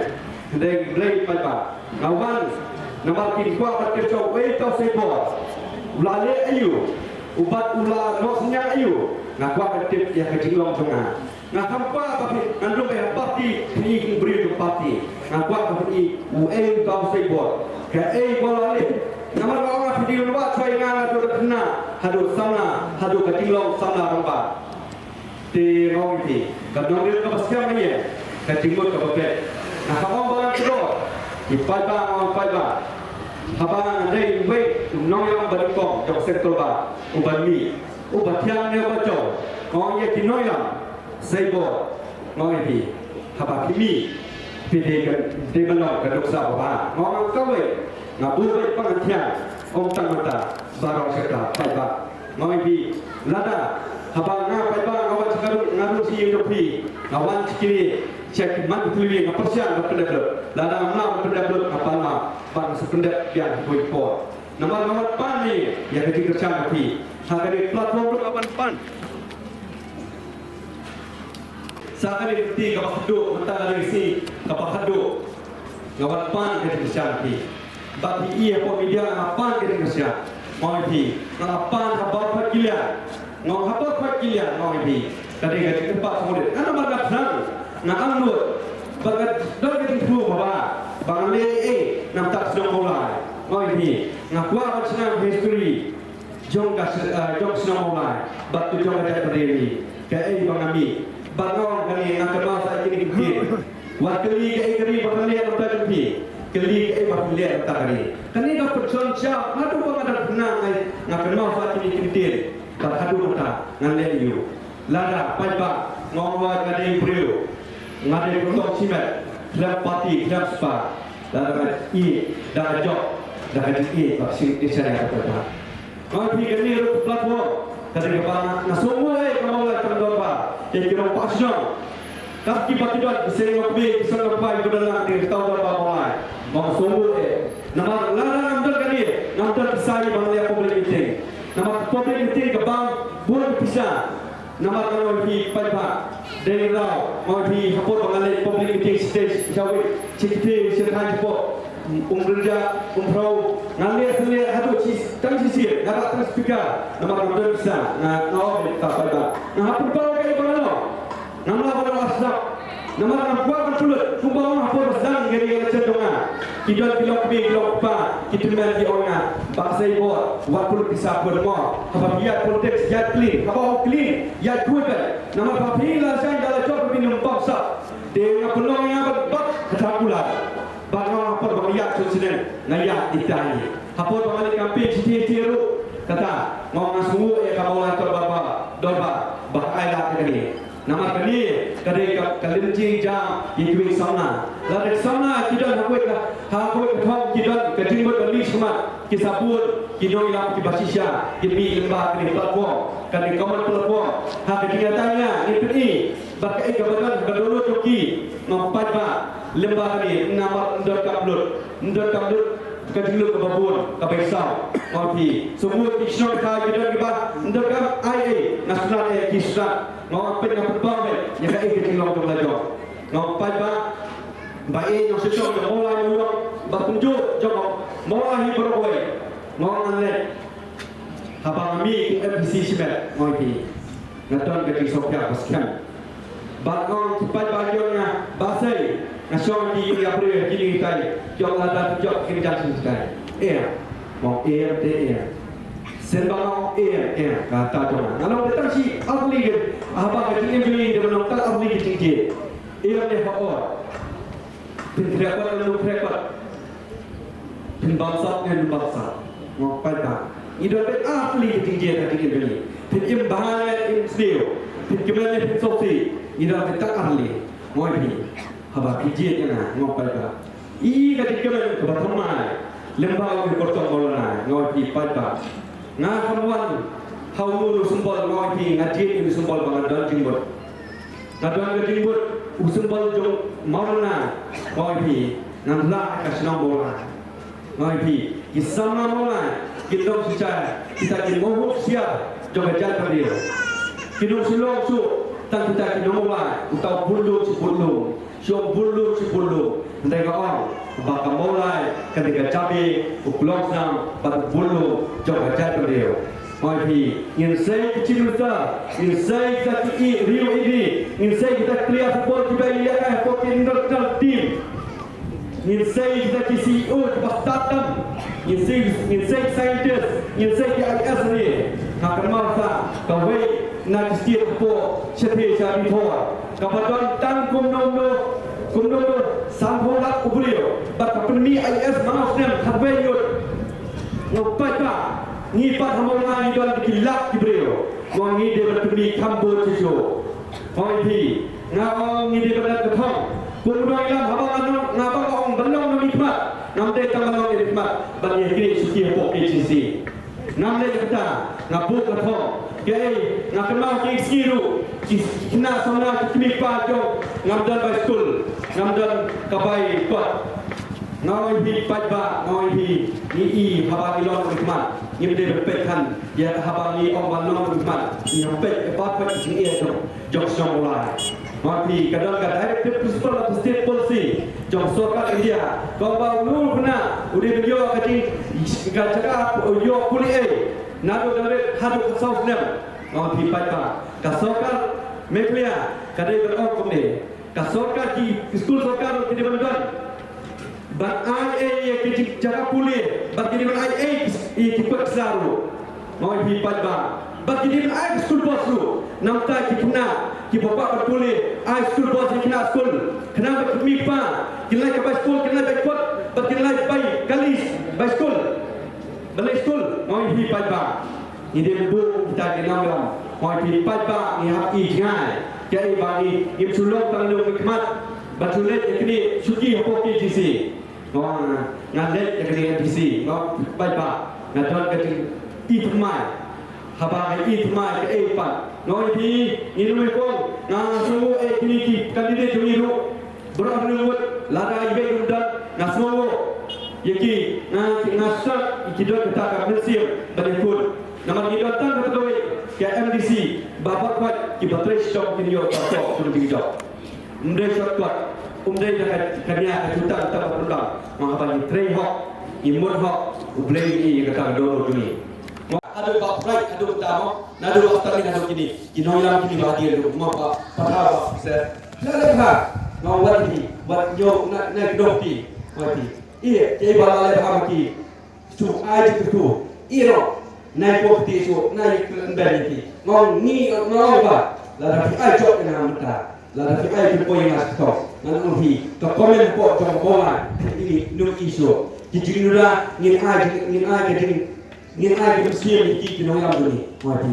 Hynrei balei paidbah? Nga wan namar ki kwah ban tip shuh uei uta u Saibor, u la leh aïu, u bad u la noh synñiang aïu. Nga kwah ban tip ïa ka jinglong jong nga. Nga khlem kwah ba phi, ngan rung ïa ka party, phi kum briew jong ka party. Nga kwah ba phi uei uta u Saibor, kaei ba u la leh. Namar nga ong, phi dei ban wad shuwa ïa nga naduh khynnah haduh samla, haduh ka jinglong samla rangbah. Te nga ong ïa phi, ka nongrim kaba skhem ka ïeng, ka jingmut kaba beit. Nga khlem ong ba ngan kordor. Ki paidbah, nga ong paidbah, haba nga dei uwei u nongïalam ba nyngkong jong ka seng Tolba uba mih, uba thiang ne uba jaw, nga ong ïa ki nongïalam Saibor, nga ong ïa phi, haba phi mih, phi dei ka, dei ban long ka nuksa babha. Nga ong kawei, nga buh beit ba ngan thiang, ym tang mynta, baroh shi katta, paidbah. Nga ong ïa phi, lada haba nga paidbah nga wan sha ka ri, nga rung sha ïing jong phi, nga wan sha kine, sha ki man ki khlem, nga pyrshang ban pyndep lut. Lada ngam lah ban pyndep lut, nga pan map, ban sa pyndep biang ha kawei ka por. Namar nga wan pan ïa ka jingkyrshan jong phi. Ha kane ka platform ruh nga wan pan. Sa kane ka kti kaba khatduh, mynta ka dei ka sngi kaba khatduh. Nga wan pan ka jingkyrshan phi. Bad phi i hapoh media nga pan ka jingkyrshan. Nga ong ïa phi, nga pan ha baroh ki liang. Nga ong ha baroh ki liang, nga ong ïa phi. Ka dei ka jingkyrpad sngewdei. Nga namar nga thrang, nga angnud. Bad nga don ka jingthmu ba, ba nga leh ei ei na ka bynta ka shnong Mawlai. Nga ong ïa phi, nga kwah ban shna history jong ka, eh, jong ka shnong Mawlai bad ka jong ka jaitbynriew. Kaei ba nga mih, bad nga ong kane, nga kynmaw sa ïa kine ki ktien. Wat kylli kaei ka ri ba kan leh na ka bynta jong phi, kylli kaei ba phi leh na ka bynta ka ri. Kane ka pynshong sha, haduh ba nga dang khynnah nga, nga kynmaw sa ïa kine ki ktien. Bad haduh mynta ngan leh aïu? Lada paidbah, nga ong, nga dei briew, nga dei kyrtong shimet, khlem party, khlem spah. Lada nga ïeit, da nga jop da ka jingïeit bad ka jingïeit ïa ka paidbah. Nga ong ïa phi, kane ruh ka platform, ka dei kaba nga, nga sngewnguh ei ka Mawlai Tyndong ba ïa ki rangbah shnong. Kat kiba ki don ki seng lok be ki seng lok bai ki don lang ki tau da ba ba lai. Ba sungguh eh. Namar lada ngam don kane ngam don ki sai ba ngi public meeting. Namar public meeting ka bang bun pisa. Namar nga ong ïa phi paidbah. Dei raw nga ong ïa phi hapoh ba nga leit public meeting stage shawi. Chikti sirkai hapoh. Um rynja um phrau nga leh sien leh haduh chi tang chi sien nga rak tang speaker. Namar ngam don pisa nga nga ong ïa phi paidbah. Nga hap pynpaw ka i ba nga long. Ngam lah ban ong asnap. Namar ngam kwah ban pynlut kumba ong hapoh ba sdang ïa ka ri ka chen jong nga. Ki don ki lok kmie ki lok kpa ki tymmen ki ong nga. Bah Seibor wat pynlut pisa pynmor. Haba phi ïaid politics ïaid clean. Haba ong clean ïaid khuid bad. Namar ba phi la shang da la jop phi nym bam sap. Te nga pynlong ïa nga bad bad kata kular. Bad nga hapoh ba nga ïaid shuh shuh nga ïaid ita hi. Hapoh ba nga leit campaign shi ti ti ruh kata nga ong nga sngewbha ïa ka Mawlai Dor Ba Dor Ba ba ai lad ïa kane. Namar kane ka dei ka, ka lynti jam ïa kiwei ki samla. Lada ki samla ki don ha kawei ka, ha kawei ka thong ki don ka jingmut ka list khmat ki sabun ki nongïalam kiba shisha ki mih lyngba kane platform, kane common platform. Ha ka jingïatang ïa ngi pyni bad kaei kaba don ha ka dohnud jong ki. Nga ong paidbah lyngba kane namar ym donkam lut, ym donkam lut ka jinglut kaba bun kaba ïasaw. Nga ong ïa phi sngewbha ki shnong ki thaw ki don kiba ym donkam ai ei, nga sngewbha ei ki sngewbha. Nga ong peit nga pynpaw beit ïa kaei ka jinglong jong la jong. Nga ong paidbah ba ei nga shisha jong Mawlai Mawlai ba kumjuh jong Mawlai hi baroh kawei. Nga ong ngan leit haba nga mih kum M D C shimet nga ong ïa phi nga don ka jingsngewkhia ba skhem. Bad nga ong ki paidbah ki ong nga Bah Sei nga shong ki ïing ïa briew ki ïing tai ki ong lada ki jop ki jang shisha tai. Em. Nga ong em te em. Shen ba nga ong em em kata jong nga. Nga long te tang shi ar tylli ki haba ka jingim jong ngi te ba long tang ar tylli ki jingjied. Em ne hok. Phin khreh pat ne ym khreh pat. Phin bamsap ne ym bamsap. Nga ong paidbah. Ngi don beit ar tylli ki jingjied ha jingim jong ngi. Phin im bha ne im sniew. Phin kmen ne phin sngewsih. Ngi don beit tang ar tylli. Nga ong ïa phi. Haba phi jied ïa nga, nga ong paidbah. I ka jingkmen kaba thymmai lyngba u kyrtong Maulana, nga ong ïa phi paidbah. Nga kham wan ha uno uno u symbol, nga ong ïa phi nga jied ïa u symbol ba nga don jingmut. Nga don ka jingmut u symbol jong Maulana, nga ong ïa phi ngan lah ka shnong Maulana. Nga ong ïa phi ki samla Maulai ki long shisha kita ki mawhup siar jong ka jaitbynriew. Ki nong Shillong shuh tang kita ki nong Maulai uta u Butlum shi Butlum, shu ong Butlum shi Butlum. Hynrei nga ong ba ka Maulai ka dei ka jabieng, u klongsnam bad u Butlum jong ka jaitbynriew. Nga ong ïa phi ngin sei ki Chief Minister, ngin sei kita ki ïehriew ïehdi, ngin sei kita ki player football kiba ïalehkai hapoh ki national team. Ngin sei kita ki C E O kiba stad tam. Ngin sei, ngin sei ki scientist, ngin sei ki I A S ne. Nga kynmaw sa kawei na ki state hapoh shatei sha Ri Bhoi kaba don tang kumno kumno, kumno kumno sanphew lak u briew bad ka pynmih I A S hynñiew snem khatwei ñiut. Nga ong paidbah, ngi pat ha Mawlai ngi don ki lak ki briew. Nga ong ngi dei ban pynmih kham bun shisha. Nga ong ïa phi, nga ong ngi dei ban leit ka thong. Kum u nongïalam haba nga ong, haba nga ong ban long nongmihkhmat, ngam dei tang ban long nongmihkhmat, ban ïa kynnoh shuki hapoh K H A D C. Ngam leit kata, nga buh ka thong. Kaei, nga kynmaw ki sngi ruh ki khynnah samla ki kmie kpa jong, ngam don bai skul, ngam don ka bai kot. Nga ong ïa phi paidbah, nga ong ïa phi, ngi i haba ngi long nongmihkhmat ngim dei ban peit than ïa haba ngi ong ban long nongmihkhmat. Ngi hap peit ïa ba peit jingeh jong jong shnong Mawlai. Nga ong ïa phi ka don ka directive principle of the state policy jong sorkar India, ka ong ba uno uno u khynnah u dei ban ïoh ka jing, ka jaka ïoh pule ei naduh ka rit haduh ka saw snem. Nga ong ïa phi paidbah, ka sorkar Meghalaya ka dei ban ong kumne. Ka sorkar, ki skul sorkar ki dei ban don ban ai ei ïa ki jaka pule, bad ki dei ban ai ei ïa ki kot ksar ruh. Nga ong ïa phi paidbah, bad ki dei ban ai ki school bus ruh. Namar ki khynnah kiba kwah ban pule, ai school bus ïa ki khynnah skul. Khynnah bad ki kmie kpa kin leit ka bai skul, kin leit bai kot, bad kin leit bai kali bai skul. Ban leit skul, nga ong ïa phi paidbah. Ngi dei ban buh kita ki nongïalam. Hooid, phi paidbah ngi hap i jngai. Kaei ba ngi, ngim shu long tang nongmihkhmat ban shu leit ïa kine shuki hapoh K H A D C. Nga ong nga leit ïa kane M D C. Nga ong paidbah, nga don ka jingi thymmai. Haba ngi i thymmai kaei pat, nga ong ïa phi, ngi nym ïakhun. Nga sngewnguh ïa kine ki candidate jong ngi ruh. Baroh hynriew ngut, lada i Beit um don, nga sngewnguh ïa ki. Nga, nga sngew ïa ki don kata ka mynsiem ban ïakhun. Namar ngi don tang kata kawei ka M D C ba bad pat kiba trei shitom kin ïoh ka thok jong ki jong. Ym dei shortcut, ym dei da ka, ka nia ka jutang tang ba pynbang. Nga haba ngi trei hok, ngi mut hok, U Blei un ïohi ïa kata ka dohnud jong ngi. Haduh ba pyrkhat haduh ba tamo, naduh ba tang haduh kine, ki nongïalam kine ba hadien ruh, ma ba patha ba se. Na le ha, nga wat hi, wat nyo na na kdo ti, wat hi. Ïa, ki ba la le ha ma ki. Shu ai ti tu. Ïa ro, nai ko ti shu, nai ku ben ti. Ngong ngi ngong ba, la da phi ai jok na mynta. Lada phi ai phi poi ngas to. Ngan ong hi. Ka comment hapoh jong ka bong lai. Phi i num i shuh. Ki jingïada ngin ai, ngin ai ka jing, ngin ai ka mynsiem ïa ki, ki nongïalam jong ngi. Oi phi.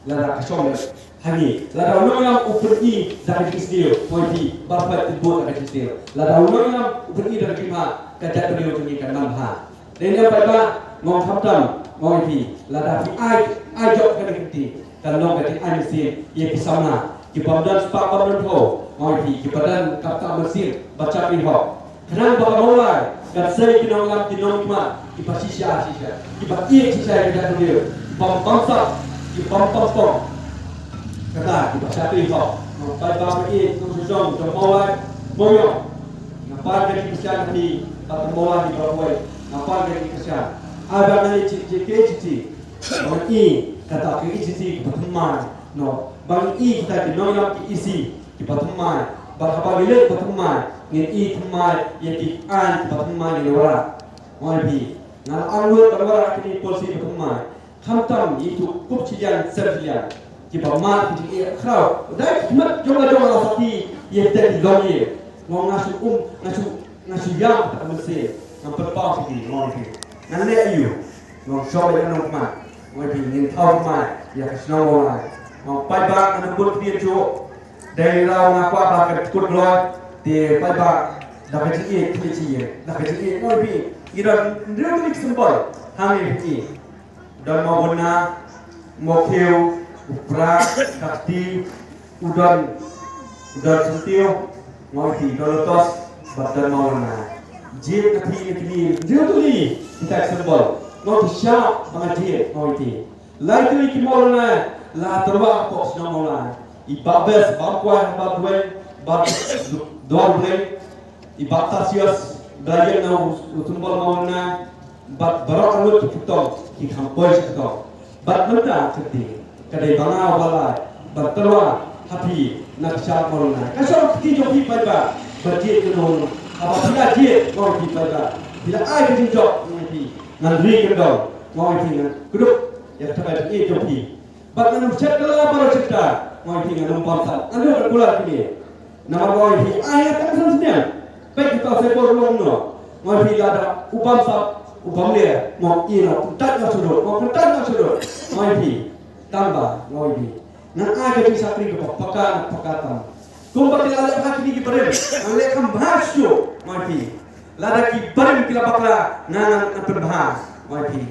Lada ka shong leh ha ngi. Lada u nongïalam u pyni da ka jingsniew. Oi phi. Ba phi pynbud da ka jingsniew. Lada u nongïalam u pyni da ka jingma. Ka jaitbynriew jong ngi kan nang ha. Dei na paidbah, ngong khamtam, ngong ïa phi, lada phi ai, ai jok kane ka kti, kan long ka jingai mynsiem ïa ki samla, ki bym don spah bym don phew, ngong ïa phi, kiba don ka bynta mynsiem ba shakri hok. Khnang ba ka Mawlai kan sei ki nongïalam, ki nongïalam kiba shisha shisha, kiba ïeit shisha ïa ka jaitbynriew, bym bamsap, ki bym bamtong. Kata kiba shakri hok. Ngong paidbah ba ïeit, nongshong shnong jong Mawlai Mawiong. Nga pan ka jingkyrshan ha phi, bad ka Mawlai hi baroh kawei. Nga pan ka jingkyrshan. Ai ba ngan ïa chi, chi, ki chi, chi. Ba ngan i kata ki chi, chi, kiba thymmai. No, ba ngan i kita ki nongïalam ki E C kiba thymmai. Bad haba ngi leh kiba thymmai, ngin i thymmai ïa ki aiñ kiba thymmai, ngin wanrah. Oi phi, nga la angnud ban wanrah kine ki policy kiba thymmai. Khamtam ïa tu kup shiliang sem shiliang kiba mad ki jingeh khraw. Dei ki khmat jong la jong la sakhi ïa kita ki longïing. Ngong nga shu um, nga shu, nga shu ïam kata ka mynsiem. Ngam pynpaw sha ki, ngong phi. Ngan leh aïu? Ngong shong ïa ka nongkhmat. Ngong phi, ngin thaw khmat ïa ka shnong Mawlai. Ngong paidbah, ngan bun kyrpad shuh. Dei raw nga kwah ba ka kut kloi. Te paidbah, da ka jingïeit, kine jingïeit, da ka jingïeit, ngong phi. Ngi don hynriew tylli ki symbol hangne phi. Don Mawbynna, Mawkhiew, u Prah, ka kti, u Don, u Don Syntiew, ngong phi, Don Lotos, bad Don Mawbynna. Jied na phi na kine, jied tu ni, kita ki symbol. Ngong phi shah, ba nga jied, ngong phi. Lai tylli ki Mawbynna, la tyrwa hapoh shnong Mawlai. I Bah Best, Bah Kwai, Bah Duweng, Bah Duweng, I Bah Tarsius, ba ïeng na u, u symbol Mawbynna, bad baroh arngut ki kyrtong, ki kham poi sha kyrtong. Bad mynta ka kti, ka dei ba nga u ba lai ban tyrwa ha phi na ka shap Mawbynna. Ka shong ka kti jong phi paidbah, ba jied kano kano. Haba phi la jied, ngong phi paidbah, phi la ai ka jingjop, ngong phi, ngan ri kyndong, ngong phi, ngan kdup ïa ka thabai jong phi. Bad ngan ym shet kylla baroh shi katta, ngong phi, ngan ym bamsap. Ngan ym kular kine. Namar ngong phi, ai nga tang san snem. Peit kita u Saibor long no. Ngong phi, lada u bamsap, u bamler, ngong ïa no, kyntait nga sudut, ngong kyntait nga sudut. Ngong phi, tang ba, ngong phi, ngan ai ka jingshakri kaba paka, paka tam. Kumba ki la leh ha kine ki barim, ngan leh kham bha shuh, ngong phi. Lada ki barim ki la bakla, ngan, ngan pynbha, ngong phi.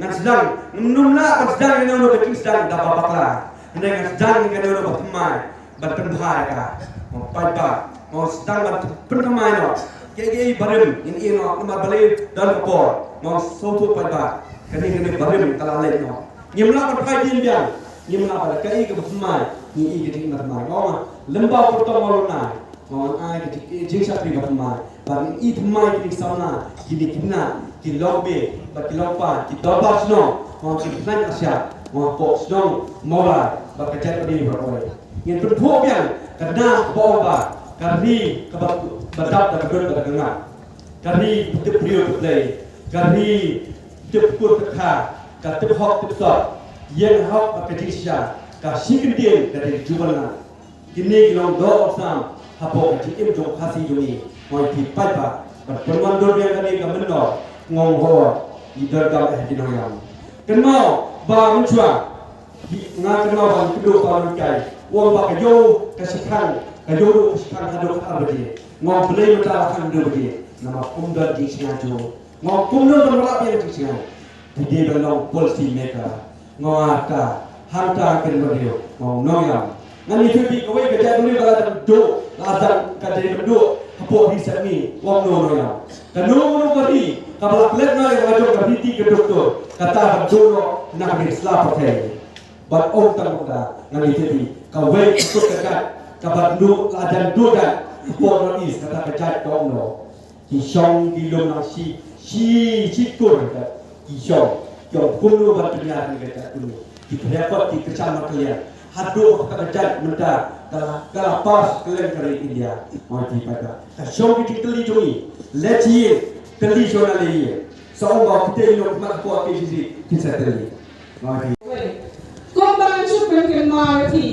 Ngan sdang, ngam nym lah ban sdang ïa kano kano ka jingsdang da ba bakla. Hynrei ngan sdang ïa kano kano ba thymmai ban pynbha ïa ka. Mo paidbah, mo sdang ban pynthymmai noh. Kiei kiei barim ngin ïeh noh namar balei don ka por. Mo sngewthuh paidbah, kane kane barim ka la leit noh. Ngim lah ban phai dien biang. Ngim lah ban kaei kaba thymmai, ngi ïeh ka jingim ba thymmai. Mo lyngba u kyrtong Mawlynnai. Mo ngan ai ka jing, jingshakri ba thymmai. Ba ngin i thymmai kine ki samla, kine ki khynnah, ki longkmie, bad ki longpa, ki dorbar shnong, mo ki khynnah Asia, mo hapoh shnong Mawlai, bad ka jaitbynriew baroh kawei. Ngin pynphuh biang ka nam kaba ong ba ka ri kaba, ba dap da ka dud bad da ka ngap. Ka ri tip briew tip Blei, ka ri tip kur tip kha, ka tip hok tip sot, ïeng hok bad ka jingshisha, ka shi kyntien ka dei jubab na. Kine ki long doh sam hapoh ka jingim jong Khasi jong ngi. Mo ïa phi paidbah, ban pynwan dur biang kane ka mynnor, ngong ho, ngi donkam eh ki nongïalam. Kynmaw ba mynshuwa, nga kynmaw ba ngi kynduh ba ngi kai. U ong ba ka ïew ka shikang, ka ïew ruh ka shikang haduh khatar baje. Ngong Blei mynta la khatar baje. Namar kum don jingshngaiñ jong. Ngong kumno ban wanrah biang jingshngaiñ. Phi dei ban long policy maker. Ngong ata Hangta kan ba dei, ong nong ïam. Ngan ïathuh ïa phi kawei ka jait briew ba la dang duh, la dang ka dei ban duh hapoh ri Sepngi, ong nong nong ïam. Kano kano ka ri kaba la klet noh ïa ka jong ka riti ka dustur, kata ban duh noh na ka ri sla pyrthei. Bad ong tang ong da, ngan ïathuh ïa phi kawei ka kut ka jait kaba duh, la dang duh jait hapoh North East, kata ka jait ka ong nong. Ki shong ki lum nang shi, shi, shi kur ka ki shong. Ki ong kumno ban pynïar ïa ka kumno. Ki pynïar kot ki kyrshah markylliang. Haduh ka jait mynta ka la, ka la pass kylleng ka ri India. Ong ki paidbah. Ka shong ki jingtylli jong ngi. Leit shi ïing, tylli shong na lei ïing. Sa ong ba kita i nongkhmat hapoh K H A D C kin sa tylli. Ong ki. Kumba ngan shu pynkynmaw ïa phi,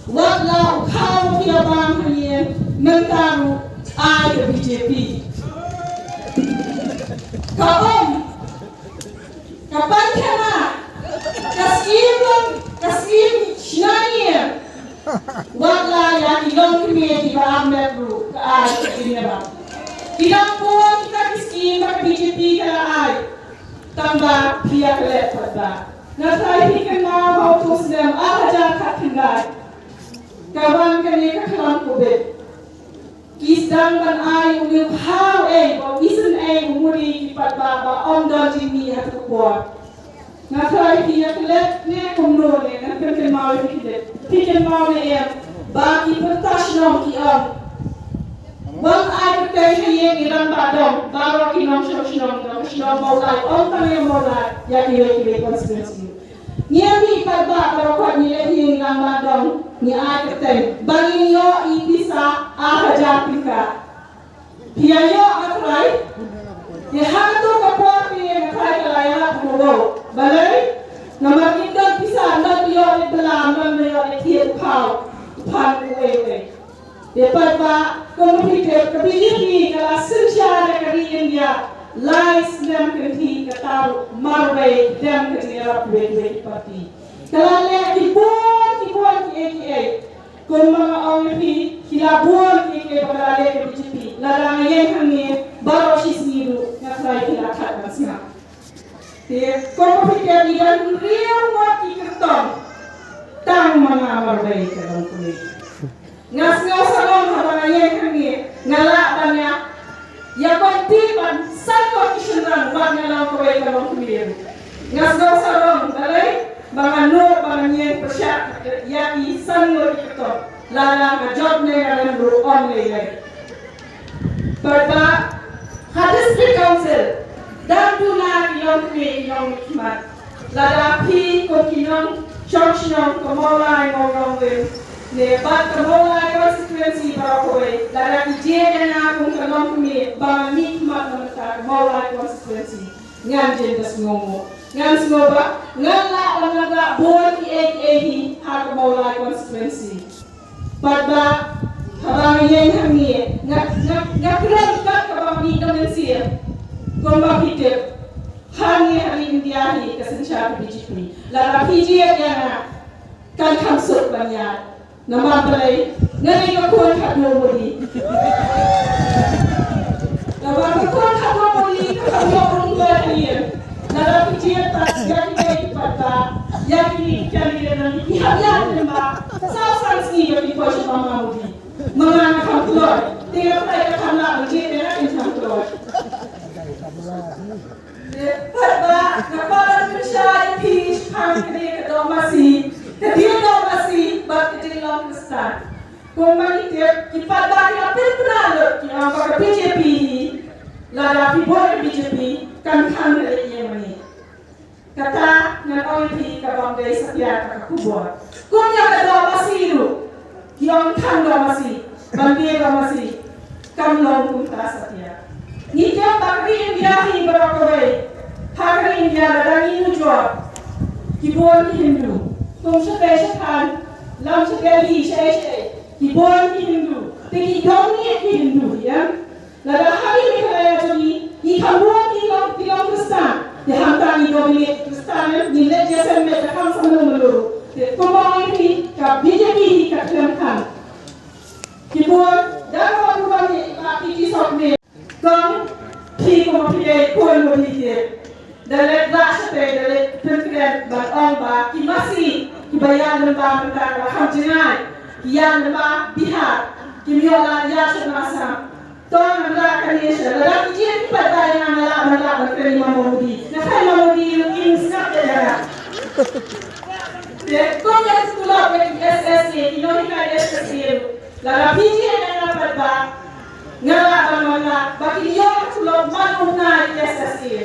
wat la u khaw u phi ïa bam hangne, mynta ruh ai ka B J P. Ka um, ka pynkhana, ka skim long, ka skim shna ïa. Wat la ïa ki longkmie kiba armet ruh ka ai ka jingïarap. Ki dang bun kita ki skim ba ka B J P ka la ai. Tang ba phi ïa klet pat ba nga trai phi kynmaw ha u snem ar hajar khatkhyndai. Ka wan kane ka khlam Covid. Ki sdang ban ai u ne u khaw ei ba u isynei u muri ki paidbah ba ym don jingmih ha tu por. Nga trai phi ïa klet ne kumno ne ngan pynkynmaw ïa phi klet. Phi kynmaw ne em ba ki pyrta shnong ki ong. Wan ai kyrteng ha ïing i rangbah dong baroh ki nongshong shnong dong shnong Mawlai ong tang ïa Mawlai ïa kiwei kiwei constituency. Ngi ïa mih paidbah baroh khoit ngi leit ha ïing i rangbah dong ngi ai kyrteng ba ngin ïoh i pisa ar hajar tyngka. Phi ïa ïoh nga trai. Te ha kato ka por phi ïa nga trai ka la ïarap kumno. Balei? Namar ngim don pisa, ngim don ïoh leit bylla, ngim don ïoh leit thied u khaw u phan uwei uwei. Te paidbah, kum phi tip, ka B J P ka la synshar ïa ka ri India lai snem kynthih, kata ruh marwei dem ka jingïarap kiwei kiwei ki party. Ka la leh ki bun ki bun kiei kiei. Kumba nga ong ïa phi, ki la bun kiei kiei ba ka la leh ka B J P. Lada nga ïeng hangne baroh shi sngi ruh nga trai ki la khat ban sngap. Te kumba phi tip, ngi don hynriew ngut ki kyrtong, tang ma nga marwei ka long kmie. Nga sngew sarong haba nga ïeng hangne, nga lah ban ïa, ïa kwah tip ban san ngut ki shynrang wat nga long kawei ka longkmie. Nga sngew sarong balei ba nga nud ba ngan ïeng pyrshah ïa ki san ngut ki kyrtong. Lada nga jop ne nga rem ruh ym lei lei. Paidbah, ha District Council dang duna ki longkmie ki longmihkhmat. Lada phi kum ki nongshong shnong ka Mawlai Mawlong Rim ne bad ka Mawlai constituency baroh kawei, lada ki jied ïa nga kum ka longkmie ba ngan mihkhmat na bynta ka Mawlai constituency, ngan jin da sngewnguh. Ngan sngew ba ngan lah ban nang rah bun kiei kiei hi ha ka Mawlai constituency. Paidbah, haba nga ïeng hangne, nga, nga, nga kren kat kaba mih da mynsiem. Kumba phi tip, hangne ha ri India hi ka synshar ka B J P. Lada phi jied ïa nga, kan kham suk ban ïaid. Namar balei, nga dei ka khun khatduh Modi. Namar ka khun khatduh Modi ka kham ïoh rung ïa ka ïing. Lada phi jied pat ïa kine ki paidbah, ïa kine ki candidate, ki hap ïaid lyngba saw san sngi ba ki poi sha Mama Modi. Ma nga nga kham kloi. Te nga trai ka kham lah ban jied ïa nga, kan kham kloi. Te paidbah, nga kwah ban pynshai ïa phi shaphang kane ka doh masi, ka dei doh masi bad ka jinglong Khristan. Kumba ngi tip, ki paidbah ki la pynbna lut, ki ong ba ka B J P hi, lada phi bud ka B J P, kan khang ka leh ïa mane. Kata ngan ong ïa phi ka bym dei satia ka khubor. Kum ïa ka doh masi ruh, ki ong khang doh masi, ban dei doh masi, kam long kumta satia. Ngi tip ba ka ri India hi baroh kawei, ha ka ri India lada ngi nujor, ki bun ki Hindu. Kum shatei shathan, lam sha Delhi, shaei shaei, ki bun ki Hindu. Te ki dominate ki Hindu hi em. Lada ha ri Meghalaya jong ngi, ngi kham bun ki long, ki long Khristan. Te hangta ngi dominate Khristan em, ngi leit ïaseng met da kham sa mano mano ruh. Te kumba ong ïa phi, ka B J P hi ka khlem khang. Ki bun, da ka bun bun hi, ka ki ki sok ne. Kong, phi kumba phi dei khun Modi te. Da leit rah shatei, da leit pynkren ban ong ba ki masi, ki Ba ïaid lyngba mynta ka la kham jngai. Ki ïaid lyngba Bihar. Kim ïoh lad ïaid shuh na Assam. To ngan rah kane sha lada ki jied ki paidbah ïa nga, nga lah ban lah ban kren ïa i Modi. Nga kren ïa i Modi ruh kim sngap ïa nga. Te to ïa ki tulop ïa ki S S A, ki nonghikai S S A ruh. Lada phi jied ïa nga paidbah, nga lah ban wan lah ba kin ïoh ka tulop man u bnai S S A.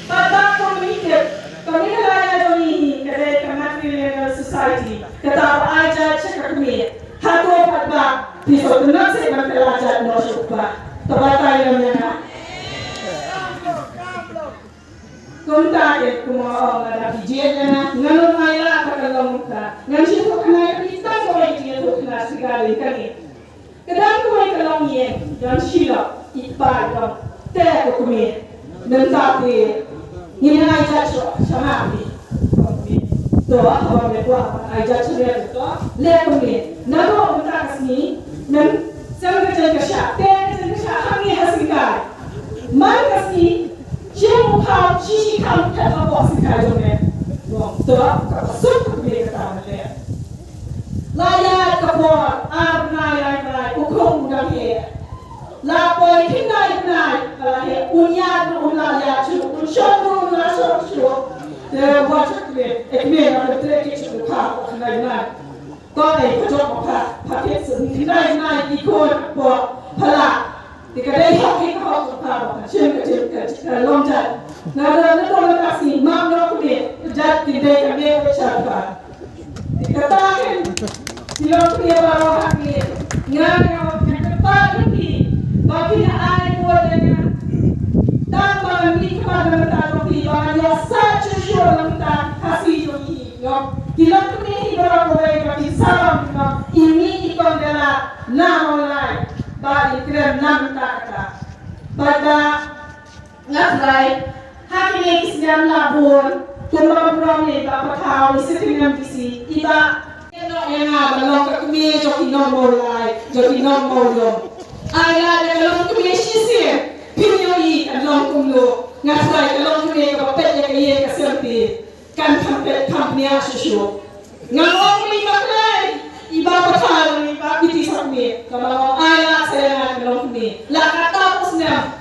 Paidbah, kum ba ngi tip, ka Meghalaya jong ngi hi ka dei ka matrilineal society, kata ba ai jait sha ka kmie. Hato paidbah phi sngewtynnat seh ban kylla jait noh sha u kpa? To batai lem ïa nga. Kumta ke, kumba ong, lada phi jied ïa nga, ngan ym ai lad ba kan long kumta. Ngan shu ïathuh kane ïa phi tang kawei ka jingïathuh kane sha ka liang kane. Ka dang kawei ka longïing, don shi lok, i kpa i kong, te ko kmie. Mynta te ngin ïa ai jait shuh sha nga phi. To, haba me kwah ban ai jait shuh, to leh kumne. Naduh mynta ka sngi, men sem ka jaiñ ka shah, te ka jaiñ ka shah hangne ha Syngkai. Man ka sngi, shim u khaw shi shi kham khat hapoh Syngkai jong me. To, kaba suk ka kmie kata mynta. La ïaid ka por ar bnai lai bnai, u khun u dang heh. La poi khyndai bnai ka la heh, un ïaid ruh un la ïaid shuh, un shong ruh un la shong shuh. Te wat sha kmie, e kmie, nga pyntrei kit sha u kha khyndai bnai. To, ei, pha jop ma pha, pha kit sha khyndai bnai ki khun hapoh pha lah. Te ka dei hok hi ka hok sha pha ba pha shim ka jingkit ka long jait. Nga ruh naduh mynta ka sngi map noh kmie, jait ki dei ka kmie ka sha pha. Kata ken, ki longkmie baroh ha kmie. Nga nga ong kata ken ki, ba phi ai bor ïa nga. Tang ba ngan mih khmat na ka bynta jong phi, ba ngan ïoh sah shuh shuh na ka bynta Khasi jong ngi. Ïoh, ki longkmie hi baroh kawei ba kin sarong, ïoh, i mih i kong da lad na Mawlai, ba in kren na ka bynta kata. Bad ba Nga trai, ha kine ki snem la bun, kumba ka burom ïa i Bah Pathaw, i Sitting M D C, i Bah, ïa nga ban long ka kmie jong ki nong Mawlai, jong ki nong Mawlum. Ai lad ïa ka long kmie shisien, phin ïohi kan long kumno. Nga trai ka long kmie kaba peit ïa ka ïing ka sem phi. Kan kham peit kham pynïaid shuh shuh. Nga ong ïa i Bah Khlei, i Bah Pathaw, i Bah Biti Sopmi, kaba ong ai lad sa ïa nga ka long kmie. La katta u snem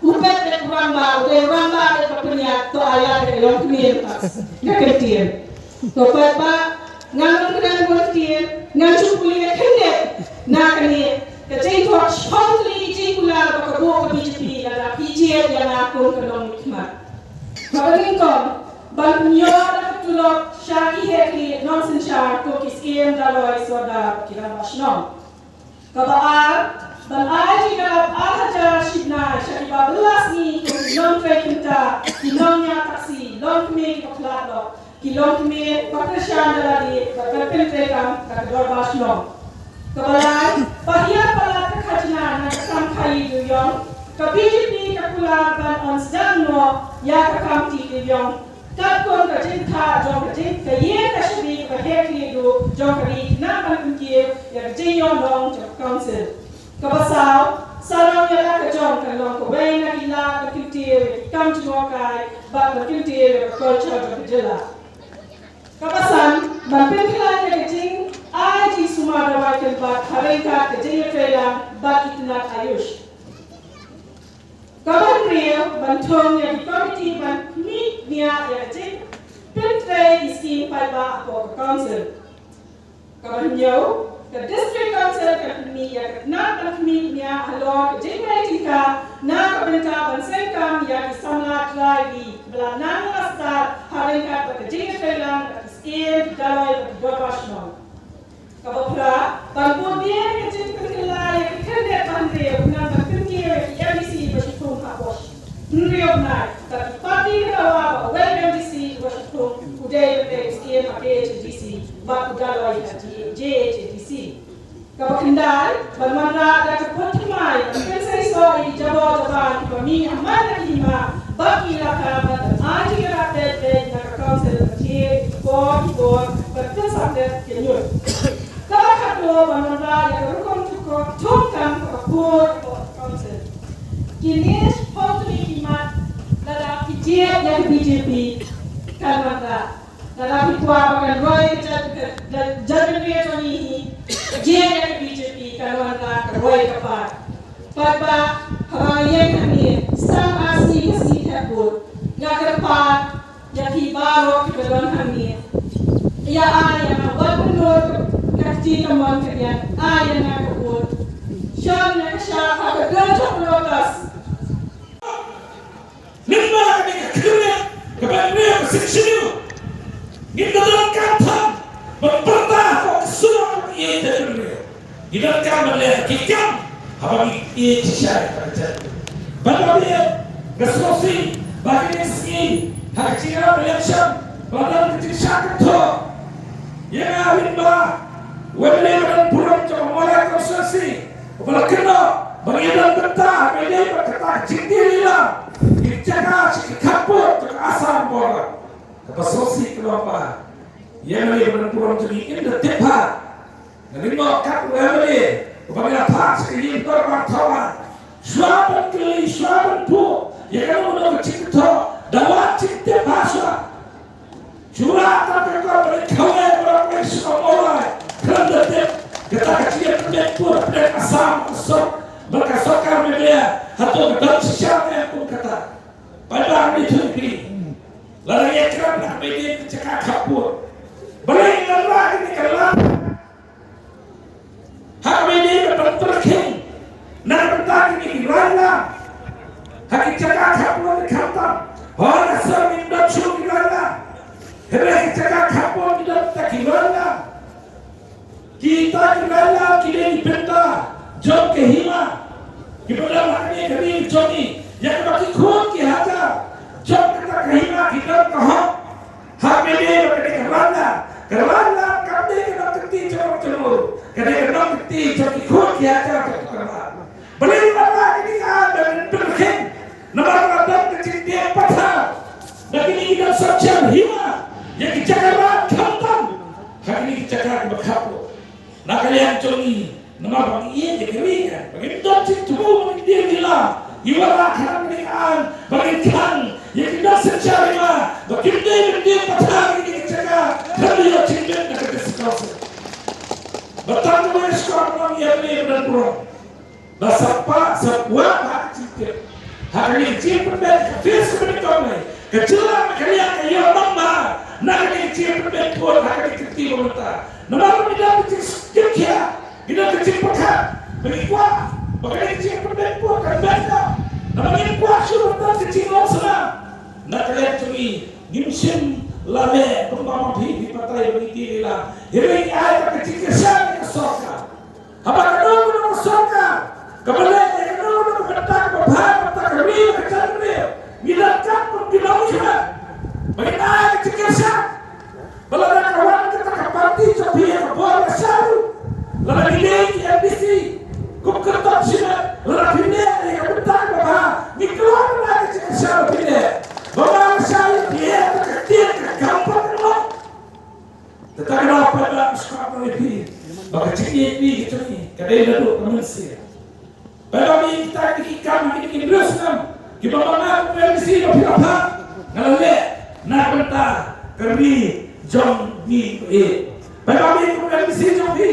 u peit beit u rangbah, u dei u rangbah beit ba pynïaid, to ai lad ïa ka long kmie. Nga kyntien. To paidbah, nga long kmie, nga kyntien, ngan shu pule khyndiat na kane ka jingthoh shiphew tylli ki jingkular ba ka buh ka B J P, lada phi jied ïa nga kum ka nongmihkhmat. Kaba nyngkong, ban pynïoh da ka tulop sha ki heh khlieh nongsynshar kum ki skim Daloi Sordar bad ki rangbah shnong. Kaba ar, ban ai jingïarap ar hajar shi bnai sha kiba bylla sngi kum ki nongtrei kynta, ki nongñiah taksi, longkmie kiba khlad lok, ki longkmie ba kyrshan da lade bad ban pyntreikam da ka dorbar shnong. Kaba lai, ba hiar palat ka khajna na ka kam khaii dewiong, ka B J P ka kular ban ym sdang noh ïa ka kam tih dewiong. Katkum ka jingtha jong ka jing, ka ïing ka shadei, ka heh khlieh duh jong ka ri, khnang ban kyntiew ïa ka jingïohnong jong ka council. Kaba saw, sarong ïa la ka jong kan long kawei na ki lad ban kyntiew ïa ki kam jngohkai bad ban kyntiew ïa ka culture jong ka jylla. Kaba san, ban pynkhlaiñ ïa ka jingai jingsumar dawai kynbat ha ryngkat ka jingïatreilang bad ki tnat AYUSH. Kaba hynriew, ban thung ïa ki komiti ban khmih bniah ïa ka jingpyntrei ki skim paidbah hapoh ka council. Kaba hynñiew, ka District Council kan pynmih ïa ka tnat ban khmih bniah halor ka jingtrei tyngka na ka bynta ban seng kam ïa ki samla trai ri ba la nang la stad ha ryngkat bad ka jingïatreilang bad ki skim, ki daloi bad ki dorbar shnong. Kaba phra, ban bud biang ka jingpynkylla ïa ki khyndiat ba hynriew khnang ban kyntiew ïa ki M D C ba shu thung ha post. Hynriew bnai, ka ki party ka dawa ba uwei u M D C uba shu thung u dei ban trei skim ha K H A D C bad u daloi ha J H A D C. Kaba khyndai, ban wanrah da ka kut thymmai ban pynseisoh ïa ki jabor jaban kiba mih ha man la ki hima bad ki la ka bad ban ai jingïarap beit beit na ka council ban thied ki por ki por ban pynsamret ki ñiut. Kaba khatduh, ban wanrah ïa ka rukom thung, thung kam kaba khuid hapoh ka council. Kine shiphew tylli ki mat lada phi jied ïa ka B J P kan wanrah. Lada phi kwah ba kan roi ka jait, ka jait bynriew jong ngi hi, ïeng ïa ka B J P, kan wanrah ka roi ka par. Paidbah, haba nga ïeng hangne, sdang ar sngi ka sngi thep vote, nga kyrpad ïa phi baroh kiba don hangne, ïa ai ïa nga, wat pynlut ka kti kamon kadiang, ai ïa nga ka vote. Shon ïa ka shap ha ka dur jong ka lotus. Lyngba kane ka khyrnit kaba ngi ïa ka sik shiniu, ngin da donkam tam ban pyrta ha ka surok ka ïeit ka bynriew. Ngi donkam ban leh ki kam haba ngi ïeit shisha ïa ka jaitbynriew. Bad ïa nga sngewsih ba kine ki sngi ha ka jingïarap election ba don ka jingshah kynthoh ïa nga lyngba u M L A ba don burom jong ka Mawlai constituency. Ba la kynnoh ba ngi don bynta ba ïadei bad kata ka jingdie lilang ki jaka sha ki khappud jong ka Assam border. Kaba sngewsih ka long ba ïa ngi ba don burom jong ngi, ngim da tip bha. Nga lyngngoh kat u M L A uba ngi la phah sha ka ïing dorbar thaw ba shuwa ban kylli, shuwa ban buh ïa kano kano ka jingkynthoh, da wad jingtip bha shuwa. Shuwa tang ka kor ba leit kawei ba la poi sha ka Mawlai, khlem da tip. Kata ka jingïapynbeit pud hapdeng Assam ka sor, bad ka sorkar Meghalaya hato ka don shisha ne em kum kata. Paidbah, ngi ïathuh ïa phi, lada ngi ïakren ha kaba ïadei bad ka jaka khappud, balei ngi wanrah kane ka lad? Ha kaba ïadei bad ban pyrkhing na ka bynta kine ki raitlang ha ki jaka khappud, khamtam ha Assam ngim don shuh ki raitlang. Hynrei ki jaka khappud ki don tang ki raitlang. Kita ki raitlang ki dei ki bynta jong ka hima kiba don ha kane ka ri jong ngi, ïa kaba ki khun ki hajar jong kata ka hima ki don ka hok. Ha kane ka dei ka raitlang, ka raitlang kam dei ka nongkynti jong ka jong u, ka dei ka nongkynti jong ki khun ki hajar jong ka raitlang. Balei ngi wanrah kine ki aiñ ban pynkhing? Namar ka don ka jingdie pathar na kine ki nongshong shnong hima ïa ki jaka raitlang khamtam ha kine ki jaka kiba khappud. Na ka liang jong ngi, namar ba ngi ïeit ïa ka ri, ba ngim don jingthmu ba ngin diem ïa la, ngi wanrah kane ka aiñ ba ngin khang ïa ki nongshong shnong hima ba kim dei ban diem pathar ïa kine ki jaka, khlem da ïoh jingbit na ka district council. Bad tang kawei shuwa ba ngi ïa kane ba don burom. Ba sa pah, sa pah ha ka jingtip, ha kane ka jingpynbeit ka phase kaba nyngkong, ka jylla Meghalaya ka ïoh nambar na kane ka jingpynbeit vote ha kane ka kti ba mynta. Namar ba ngi don ka jingskhem, ngi don ka jingpyrkhat, ba ngi kwah ba kane ka jingpynbeit vote kan beit noh. Namar ngi kwah shuh ban don ka jinglong sla. Na ka liang jong ngi, ngim shym la leh kumba ma phi phi batai ba ngi dih ïa la. Hynrei ngi ai ka jingkyrshan ïa ka sorkar. Haba kano kano ka sorkar kaba leh ïa kano kano ka bynta kaba bha, bynta ka ri bad ka jaitbynriew, ngi donkam ban pynlong ïa ka, ba ngin ai ka jingkyrshan. Ba lada ka wan kata ka party jong phi ha ka bor lashai, lada ngi dei ki M D C, kum kyrtong shimet, lada phi leh ïa ka bynta kaba bha, ngi kloi ban ai ka jingkyrshan ba phi leh. Ba ma lashai phi leh ïa ka ktien ka kam pynlong. Te ta ka daw paidbah, nga sngewkmen ïa phi ba ka jingïeit phi ka jong ngi ka dei naduh ka mynsiem. Paidbah, ïa kita ki kam, kine ki hynriew snem kiba ma nga kum M D C ba phi la phah, nga la leh na ka bynta ka ri jong ngi. Paidbah, kum M D C jong phi,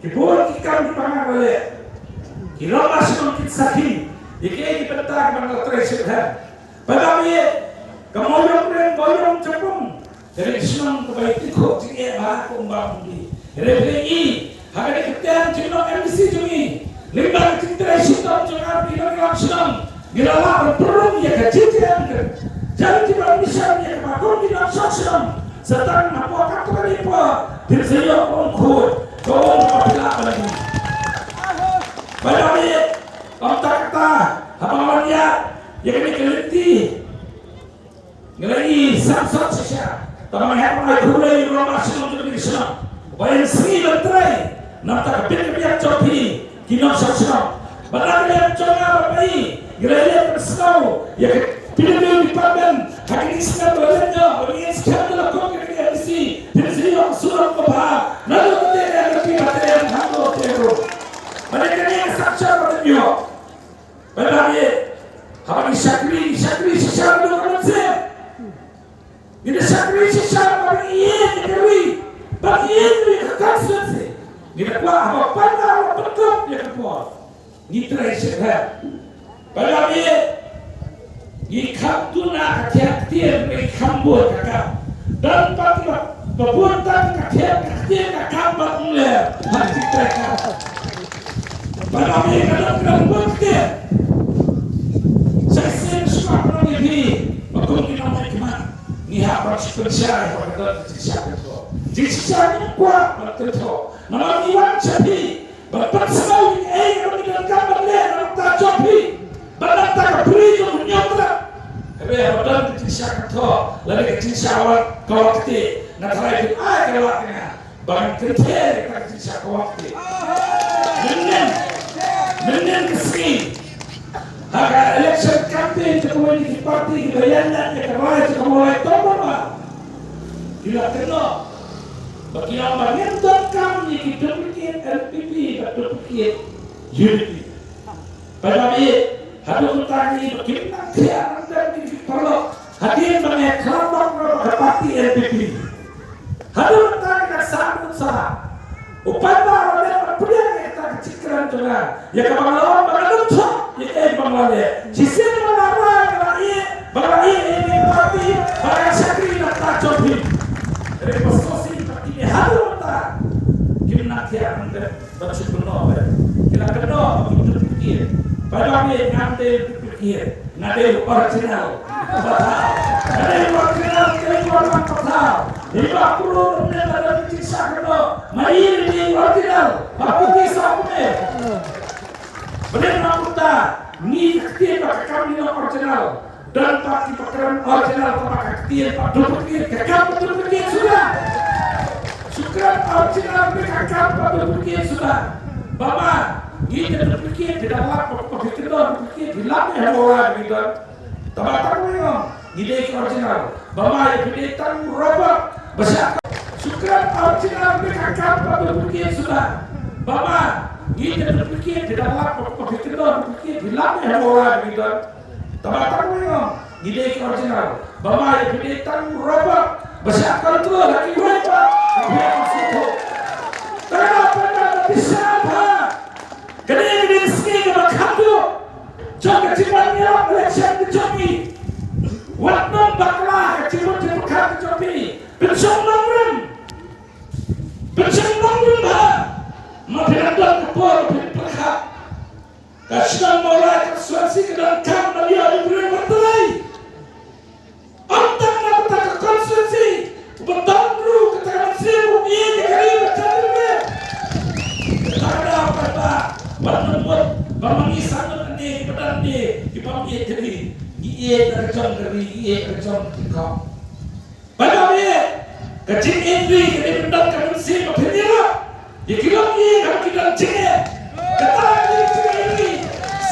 ki bun ki kam kiba nga la leh. Ki rangbah shnong kin sakhi ïa ki, ïa ki bynta kiba nga la trei shitrhem. Paidbah, ka Mawïong Ring, Mawïong Jaiñtia, ka dei ka shnong kaba ïa tyngkhuh jingeh bha kumba ong ki. Hynrei phi ïohi ha kane ka term jong u M D C jong ngi, lyngba ka jingtrei shitom jong nga bad ki nongïalam shnong, ngi la lah ban pynrung ïa ka J J M, ka Jal Jeevan Mission, ïa kaba kum ki nongshong shnong, sa tang hapoh katto katne por phin sa ïoh ka umkhuid, ka um kaba phi lah ban ïoh. Paidbah, ym tang kata, haba nga wan ïaid ïa kane ka lynti, nga la ïohi sangsot shisha. Tangba nga hap ban ai khublei ïa u rangbah shnong jong kane ka shnong uba ïeng sngi ban trei na ka bynta ka bit ka biang jong phi ki nongshong shnong. Bad na ka liang jong nga bad phi, ngi la ïaleh pynsngew ïa ka P W D department ha kine ki snem ba la leit noh, ba ngi ïeng skhem da la kum kane ka M D C phin sa ïoh ka surok kaba bha. Naduh kata ka M P ba ka M P haduh kata ka ruh. Bad kane ka sakhi ba ngi ïoh. Bad ba ngi, haba ngi shakri, ngi shakri shisha naduh ka mynsiem. Ngi da shakri shisha ba ngi Ngi da kwah haba pynda la pynkup ïa ka por, ngi trei shitrhem. Pynda ïa ngi kham duna ka thiang ktien, ngi kham bun ka kam. Don pat ba ba bun tang ka thiang ka ktien ka kam ba ung ler ha ki trei ka. Pynda ïa ka don ka bun ktien. Sa sien shuwa ba ngi phi ba kum ngi nang mai kma. Ngi hap ban shu pynshai ba ka don ka jingshisha ka thoh. Jingshisha ngi kwah ban kynthoh. Namar ngi wan sha phi ban pynsngew ïa kaei kaba ngi donkam ban leh na ka bynta jong phi, bad na ka bynta ka bri jong u Hynñiewtrep. Hynrei haba don ka jingshisha ka thoh lane ka jingshisha ka wan ka wan kti, nga tharai phin ai ka lad ïa nga ba ngan kynther ïa ka jingshisha ka wan kti. Mynnin, mynnin ka sngi ha ka election campaign jong kawei na ki party kiba ïaid ïa ka rai jong ka Mawlai Tawmawrah, ki la kynnoh ba ki ong ba ngim donkam ïa ki duplicate N P P bad duplicate U D P. Pynban ïa haduh mynta ngi ba kim nang thiah nang dem ki paralok hadien ba ngi khlad bak na ka party N P P. Haduh mynta ngi nang sah bun sah. U paidbah ba dei ban pdiang ïa kata ka jingkren jong nga, ïa kaba nga la ong ba nga dang thoh ïa kaei ba nga la leh. Shisien ba nga la rai, ba nga la ïeh, ba nga la ïeh ïa ka party, ba nga shakri na ka jong phi. Hynrei ba sngewsih ba kine haduh mynta kim nang thiah nang dem. Ban shu kynnoh beit. Ki la kynnoh ba ki duplicate. Ba dang ïa ngam dei duplicate. Nga dei original. Pathaw. Nga dei original, dei original pathaw. Ïa ba puro ne la dei ki sa kynnoh. Ma ïa dei original. Ba puro sa puro. Ba dei na puta. Ngi ktien ba ka kam ngi long original. Don pat kiba kren original, tangba ka ktien pat duplicate, ka kam pat duplicate suda. Shu kren original, ka kam pat duplicate suda. Ba ma ngi te duplicate, te dang lap ba phi kren duplicate, phi lap ne ha Mawlai phi don. Tangba tang ngi ong ngi dei ki original. Ba ma ïa phi dei tang robot ba sha. Shu kren original, ka kam pat duplicate suda. Ba ma ngi te duplicate, te dang lap ba phi kren duplicate, phi lap ne ha Mawlai phi don. Tangba tang ngi ong ngi dei ki original. Ba ma ïa phi dei tang robot ba sha control ha kiwei pat. Ka phi ong sngewthuh. Tangba tang ngi ong pisa bha. Kane ka dei ka sngi kaba khadduh jong ka jingwan ïalap election ka jong ngi. Wat nym bakla ha ka jingmut jingpyrkhat ka jong phi. Pynshong nongrim. Pynshong nongrim bha. Ma phi la don ka por phin pyrkhat. Ka shnong Mawlai constituency ka donkam ban ïoh ïa u briew ba trei. Ym tang na kata ka constituency, uba don ruh kata ka mynsiem u ïeit ïa ka ri bad ka jaitbynriew. Kata ka daw kata ba, ba nang mut ba ma ngi sangeh ïa ki ba don ïa ki bym ïeit ïa ka ri. Ngi ïeit ïa ka jong ka ri, ngi ïeit ïa ka jong ka ri. Ba dei ka jingïeit ri ka dei ban don ka mynsiem ba pynïarap ïa ki longïing haba ki don jingeh. Kata ka dei ka jingïeit ri.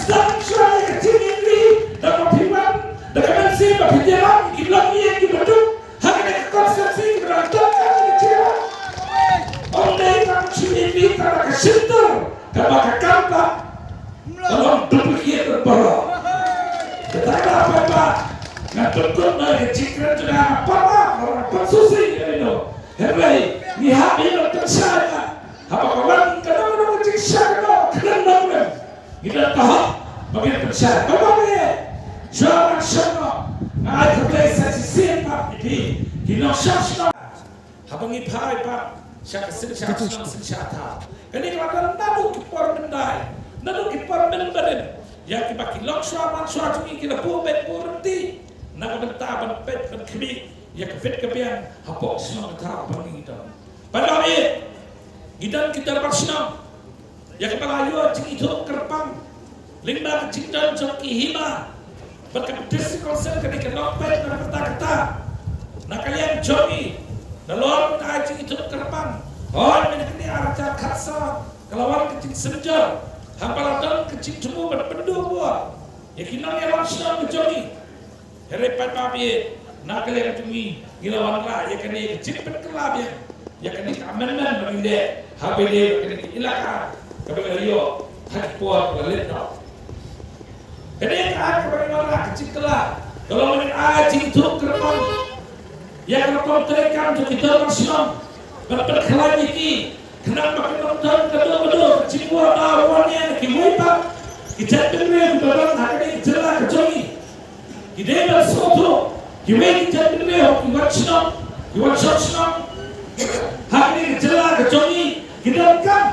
Sdang shuwa ïa ka jingïeit ri da ba phi wan da ka mynsiem ba pynïarap ïa ki longïing kiba duk ha kane ka constituency kiba don ka jingïeit ri. Ym dei tang jingïeit ri tang ka shyntur kaba ka kam pat. Ka long duplicate baroh. Kata ka daw paidbah, nga pynkut noh ïa ka jingkren jong nga, paidbah, nga pynsngewsih ïa ino. Hynrei ngi hap ïa ino pynshai, haba ka wan kano kano ka jingshai kano kano kano. Ngi donkam ba ngin pynshai. Paidbah, shuwa ban shong noh, nga ai khublei sa shisien pat ïa phi ki nongshong shnong. Haba ngi phai pat sha ka synshar shnong synshar thaw, kane ka la don naduh ki por myndai, naduh ki por mynbarim. Ïa kiba ki longshuwa manshuwa jong ngi ki la buh beit buh ryntih na ka bynta ban peit ban khmih ïa ka bit ka biang hapoh shnong ka thaw ba ngi don. Paidbah, ngi don ki dorbar shnong. Ïa kaba la ïoh jingithuh kyrpang lyngba ka jingdon jong ki hima bad ka District Council ka dei ka nongpeit na kata kata. Na ka liang jong ngi, nalor ka jingithuh kyrpang, hooid, mynta kane ar hajar khatsaw ka la wan ka jingsynjor, haba la don ka jingthmu ban pynduh bor ïa ki nongïalam shnong ka jong ngi. Hynrei paidbah, na ka liang jong ngi, ngi la wanrah ïa kane ka jingpynkylla biang ïa kane ka amendment ba ngi leh ha ba ïadei bad kane ka elaka kaba ngi la ïoh ha ki por ba la leit noh. Kane ka act kaba ngi wanrah ka jingkylla ka long ba ngin ai jingithuh kyrpang ïa ka rukom treikam jong ki dorbar shnong ban pynkhlaiñ ïa ki. Khnang ba kan long don kano kano ka jingmur da wan ïa kiwei pat ki jaitbynriew kiba don ha kane ka jylla ka jong ngi. Ki dei ban sngewthuh kiwei ki jaitbynriew ki wan shnong, ki wan shong shnong ha kane ka jylla ka jong ngi, ki donkam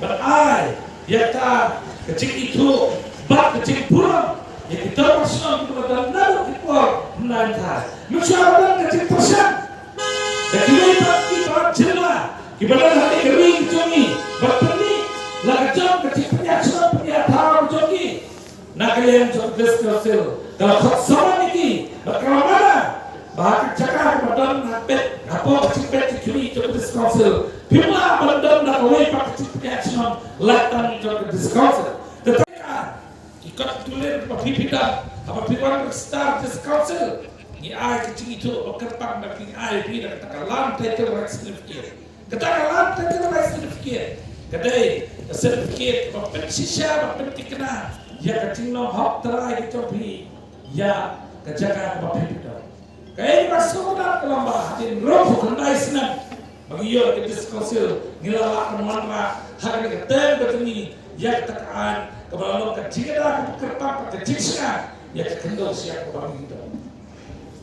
ban ai ïa ka, ka jingithuh bad ka jingburom ïa ki dorbar shnong kiba la don naduh ki por hynrei mynta. Mynshuwa la don ka jingpyrshang da kiwei pat ki bar jylla kiba don ha kane ka ri ka jong ngi ban pynmih la ka jong ka jingpynïaid shnong pynïaid thaw ka jong ki. Na ka liang jong ka District Council ka la khot samla ïa ki bad ka la mada ba ha ka jaka kaba don ha peit, hapoh ka jingpeit jingkhmih jong ka District Council, phim lah ban don da kawei pat ka jingpynïaid shnong laitan jong ka District Council. Te tang ka ki kot ki tulir ba phi phi don haba phi wan register District Council, ngi ai ka jingithuh ba kyrpang ba ngi ai phi da kata ka Land Title Right Certificate. Kata ka Land Title Right Certificate ka dei ka certificate ba pynshisha, ba pynthikna ïa ka jinglong hok trai ka jong phi ïa ka jaka kaba phi phi don. Kaei ba sngewtynnat ka long ba hadien ruh khyndai snem ba ngi ïoh ka District Council, ngi la lah ban wanrah ha kane ka term ka jong ngi ïa kata ka aiñ kaba la long ka jingada kaba kyrpang, ka jingshngaiñ ïa ka khyndew shyiap kaba ngi don.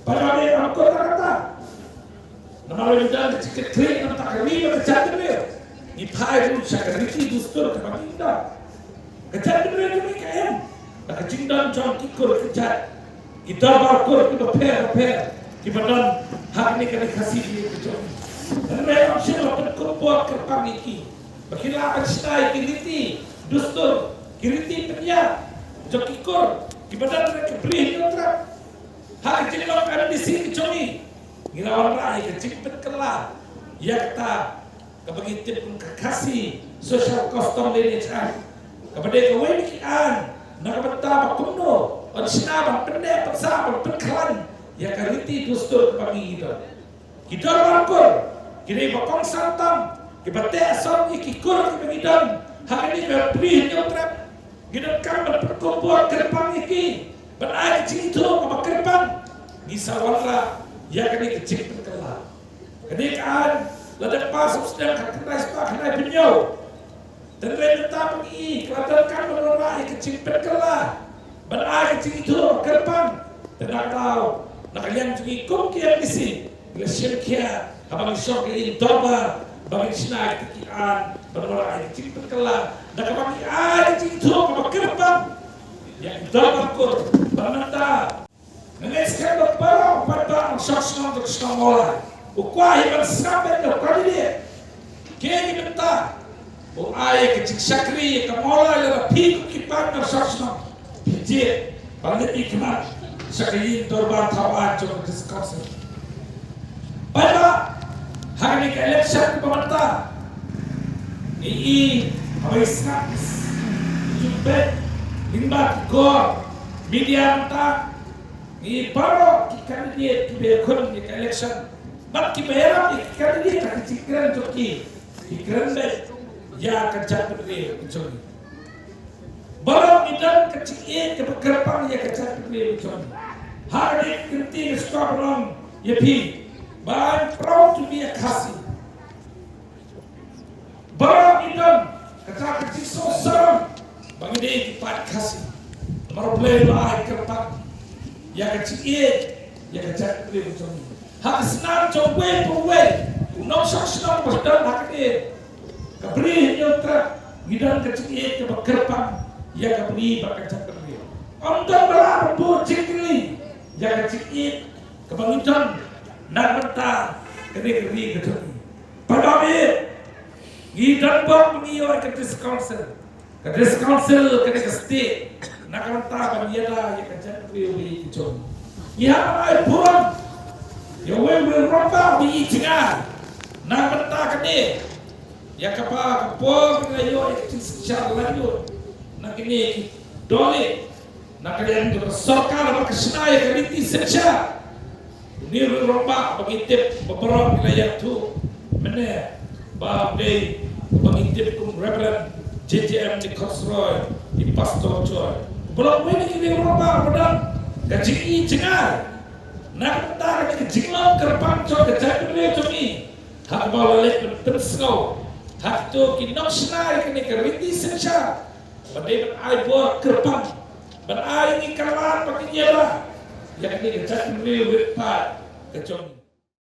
Paidbah, ym kut kata. Namar ba ngi don ka jingkitkhlieh na ka bynta ka ri bad ka jaitbynriew, ngi phai ruh sha ka riti dustur kaba ngi don. Ka jaitbynriew jong ngi ka im da ka jingdon jong ki kur ki jait, ki dorbar kur kiba pher bapher kiba don ha kane ka ri Khasi ka jong ngi. Hynrei ym shym la pynkup bor kyrpang ïa ki ba kin lah ban shna ïa ki riti dustur, ki riti pynïaid jong ki kur kiba don ha ka Bri Hynñiewtrep. Ha ka jinglong M D C ka jong ngi, ngi la wanrah ïa ka jingpynkylla ïa kata kaba ngi tip kum ka Khasi Social Custom Lineage Act, kaba dei kawei na ki aiñ na ka bynta ba kumno yn shna ban pynneh pynsah, ban pynkhlaiñ ïa ka riti dustur kaba ngi don. Ki dorbar kur ki dei ba kongsan tam kiba teh song ïa ki kur kiba ngi don ha kane ka Bri Hynñiewtrep. Ngi donkam ban pynkup bor kyrpang ïa ki ban ai ka jingithuh kaba kyrpang. Ngi sa wanrah ïa kane ka jingpynkylla. Kane ka aiñ la dep pass sdang ha khyndai spah khyndai phew hynñiew. Te hynrei mynta ba ngi i ka la donkam ban wanrah ïa ka jingpynkylla ban ai ka jingithuh kaba kyrpang. Te na ka daw, na ka liang jong ngi kum ki M D C, ngi la shim khia haba ngi shong ha ka ïing dorbar ba ngin shna ïa ki aiñ ban wanrah ïa ka jingpynkylla da kaba ngi ai ka jingithuh kaba kyrpang ïa ki dorbar kur ba mynta. Nga ngeit skhem ba baroh u paidbah nongshong shnong jong ka shnong Mawlai u kwah hi ban sngap ïa u candidate. Kiei ki bynta ba u ai ïa ka jingshakri ïa ka Mawlai lada phi kum ki paid nongshong shnong phi jied ban leit ïa ki mat sha ka ïing dorbar thaw aiñ jong ka District Council? Paidbah, ha kane ka election kaba mynta ngi i haba ngi sngap, ngi ju peit lyngba ki kor media mynta, ngi i baroh ki candidate kiba ïakhun ïa ka election bad kiba ïarap ïa ki candidate ha ka jingkren jong ki, ki kren beit ïa ka jaitbynriew ka jong ngi. Baroh ngi don ka jingïeit kaba kyrpang ïa ka jaitbynriew ka jong ngi. Ha kane ka kynti nga sngewbha ban ong ïa phi ba I'm proud to be a Khasi. Baroh ngi don kata ka jingsngewsarong ba ngi dei ki paid Khasi. Namar U Blei u la ai kyrpang ïa ka jingïeit ïa ka jaitbynriew ka jong ngi. Ha ka snam jong uwei pa uwei u nongshong shnong ba don ha kane ka Bri Hynñiewtrep, ngi don ka jingïeit kaba kyrpang ïa ka bri bad ka jaitbynriew. Ym don ba lah ban buh jingkylli ïa ka jingïeit kaba ngi don na ka bynta kane ka ri ka jong ngi. Paidbah, ngi don bor ba ngi ïoh ïa ka District Council. Ka District Council ka dei ka state na ka bynta ban ïada ïa ka jaitbynriew ka jong ngi. Ngi hap ban ai burom ïa uwei uwei u rangbah uba ïohi jngai na ka bynta kane, ïa kaba ka por ba ngi la ïoh ïa ka jingsynshar laitluid na kine ki dohlieh. Na ka liang jong ka sorkar ba ka shna ïa ka riti synshar, une u rangbah ba ngi tip ba baroh ngi la ïathuh mynne ba u dei ba ngi tip kum Reverend J J M Nichols Roy, i Pastor Joy. Ba long uwei na kine u rangbah ba don ka jingi jngai na ka bynta ka jinglong kyrpang jong ka jaitbynriew jong ngi. Ha kaba u la leit ban pynsngew Ha kito ki nongshna ïa kane ka riti synshar, ba dei ban ai bor kyrpang, ban ai ngi kylla bad ngi ïada ïa kane ka jaitbynriew rit paid ka jong ngi.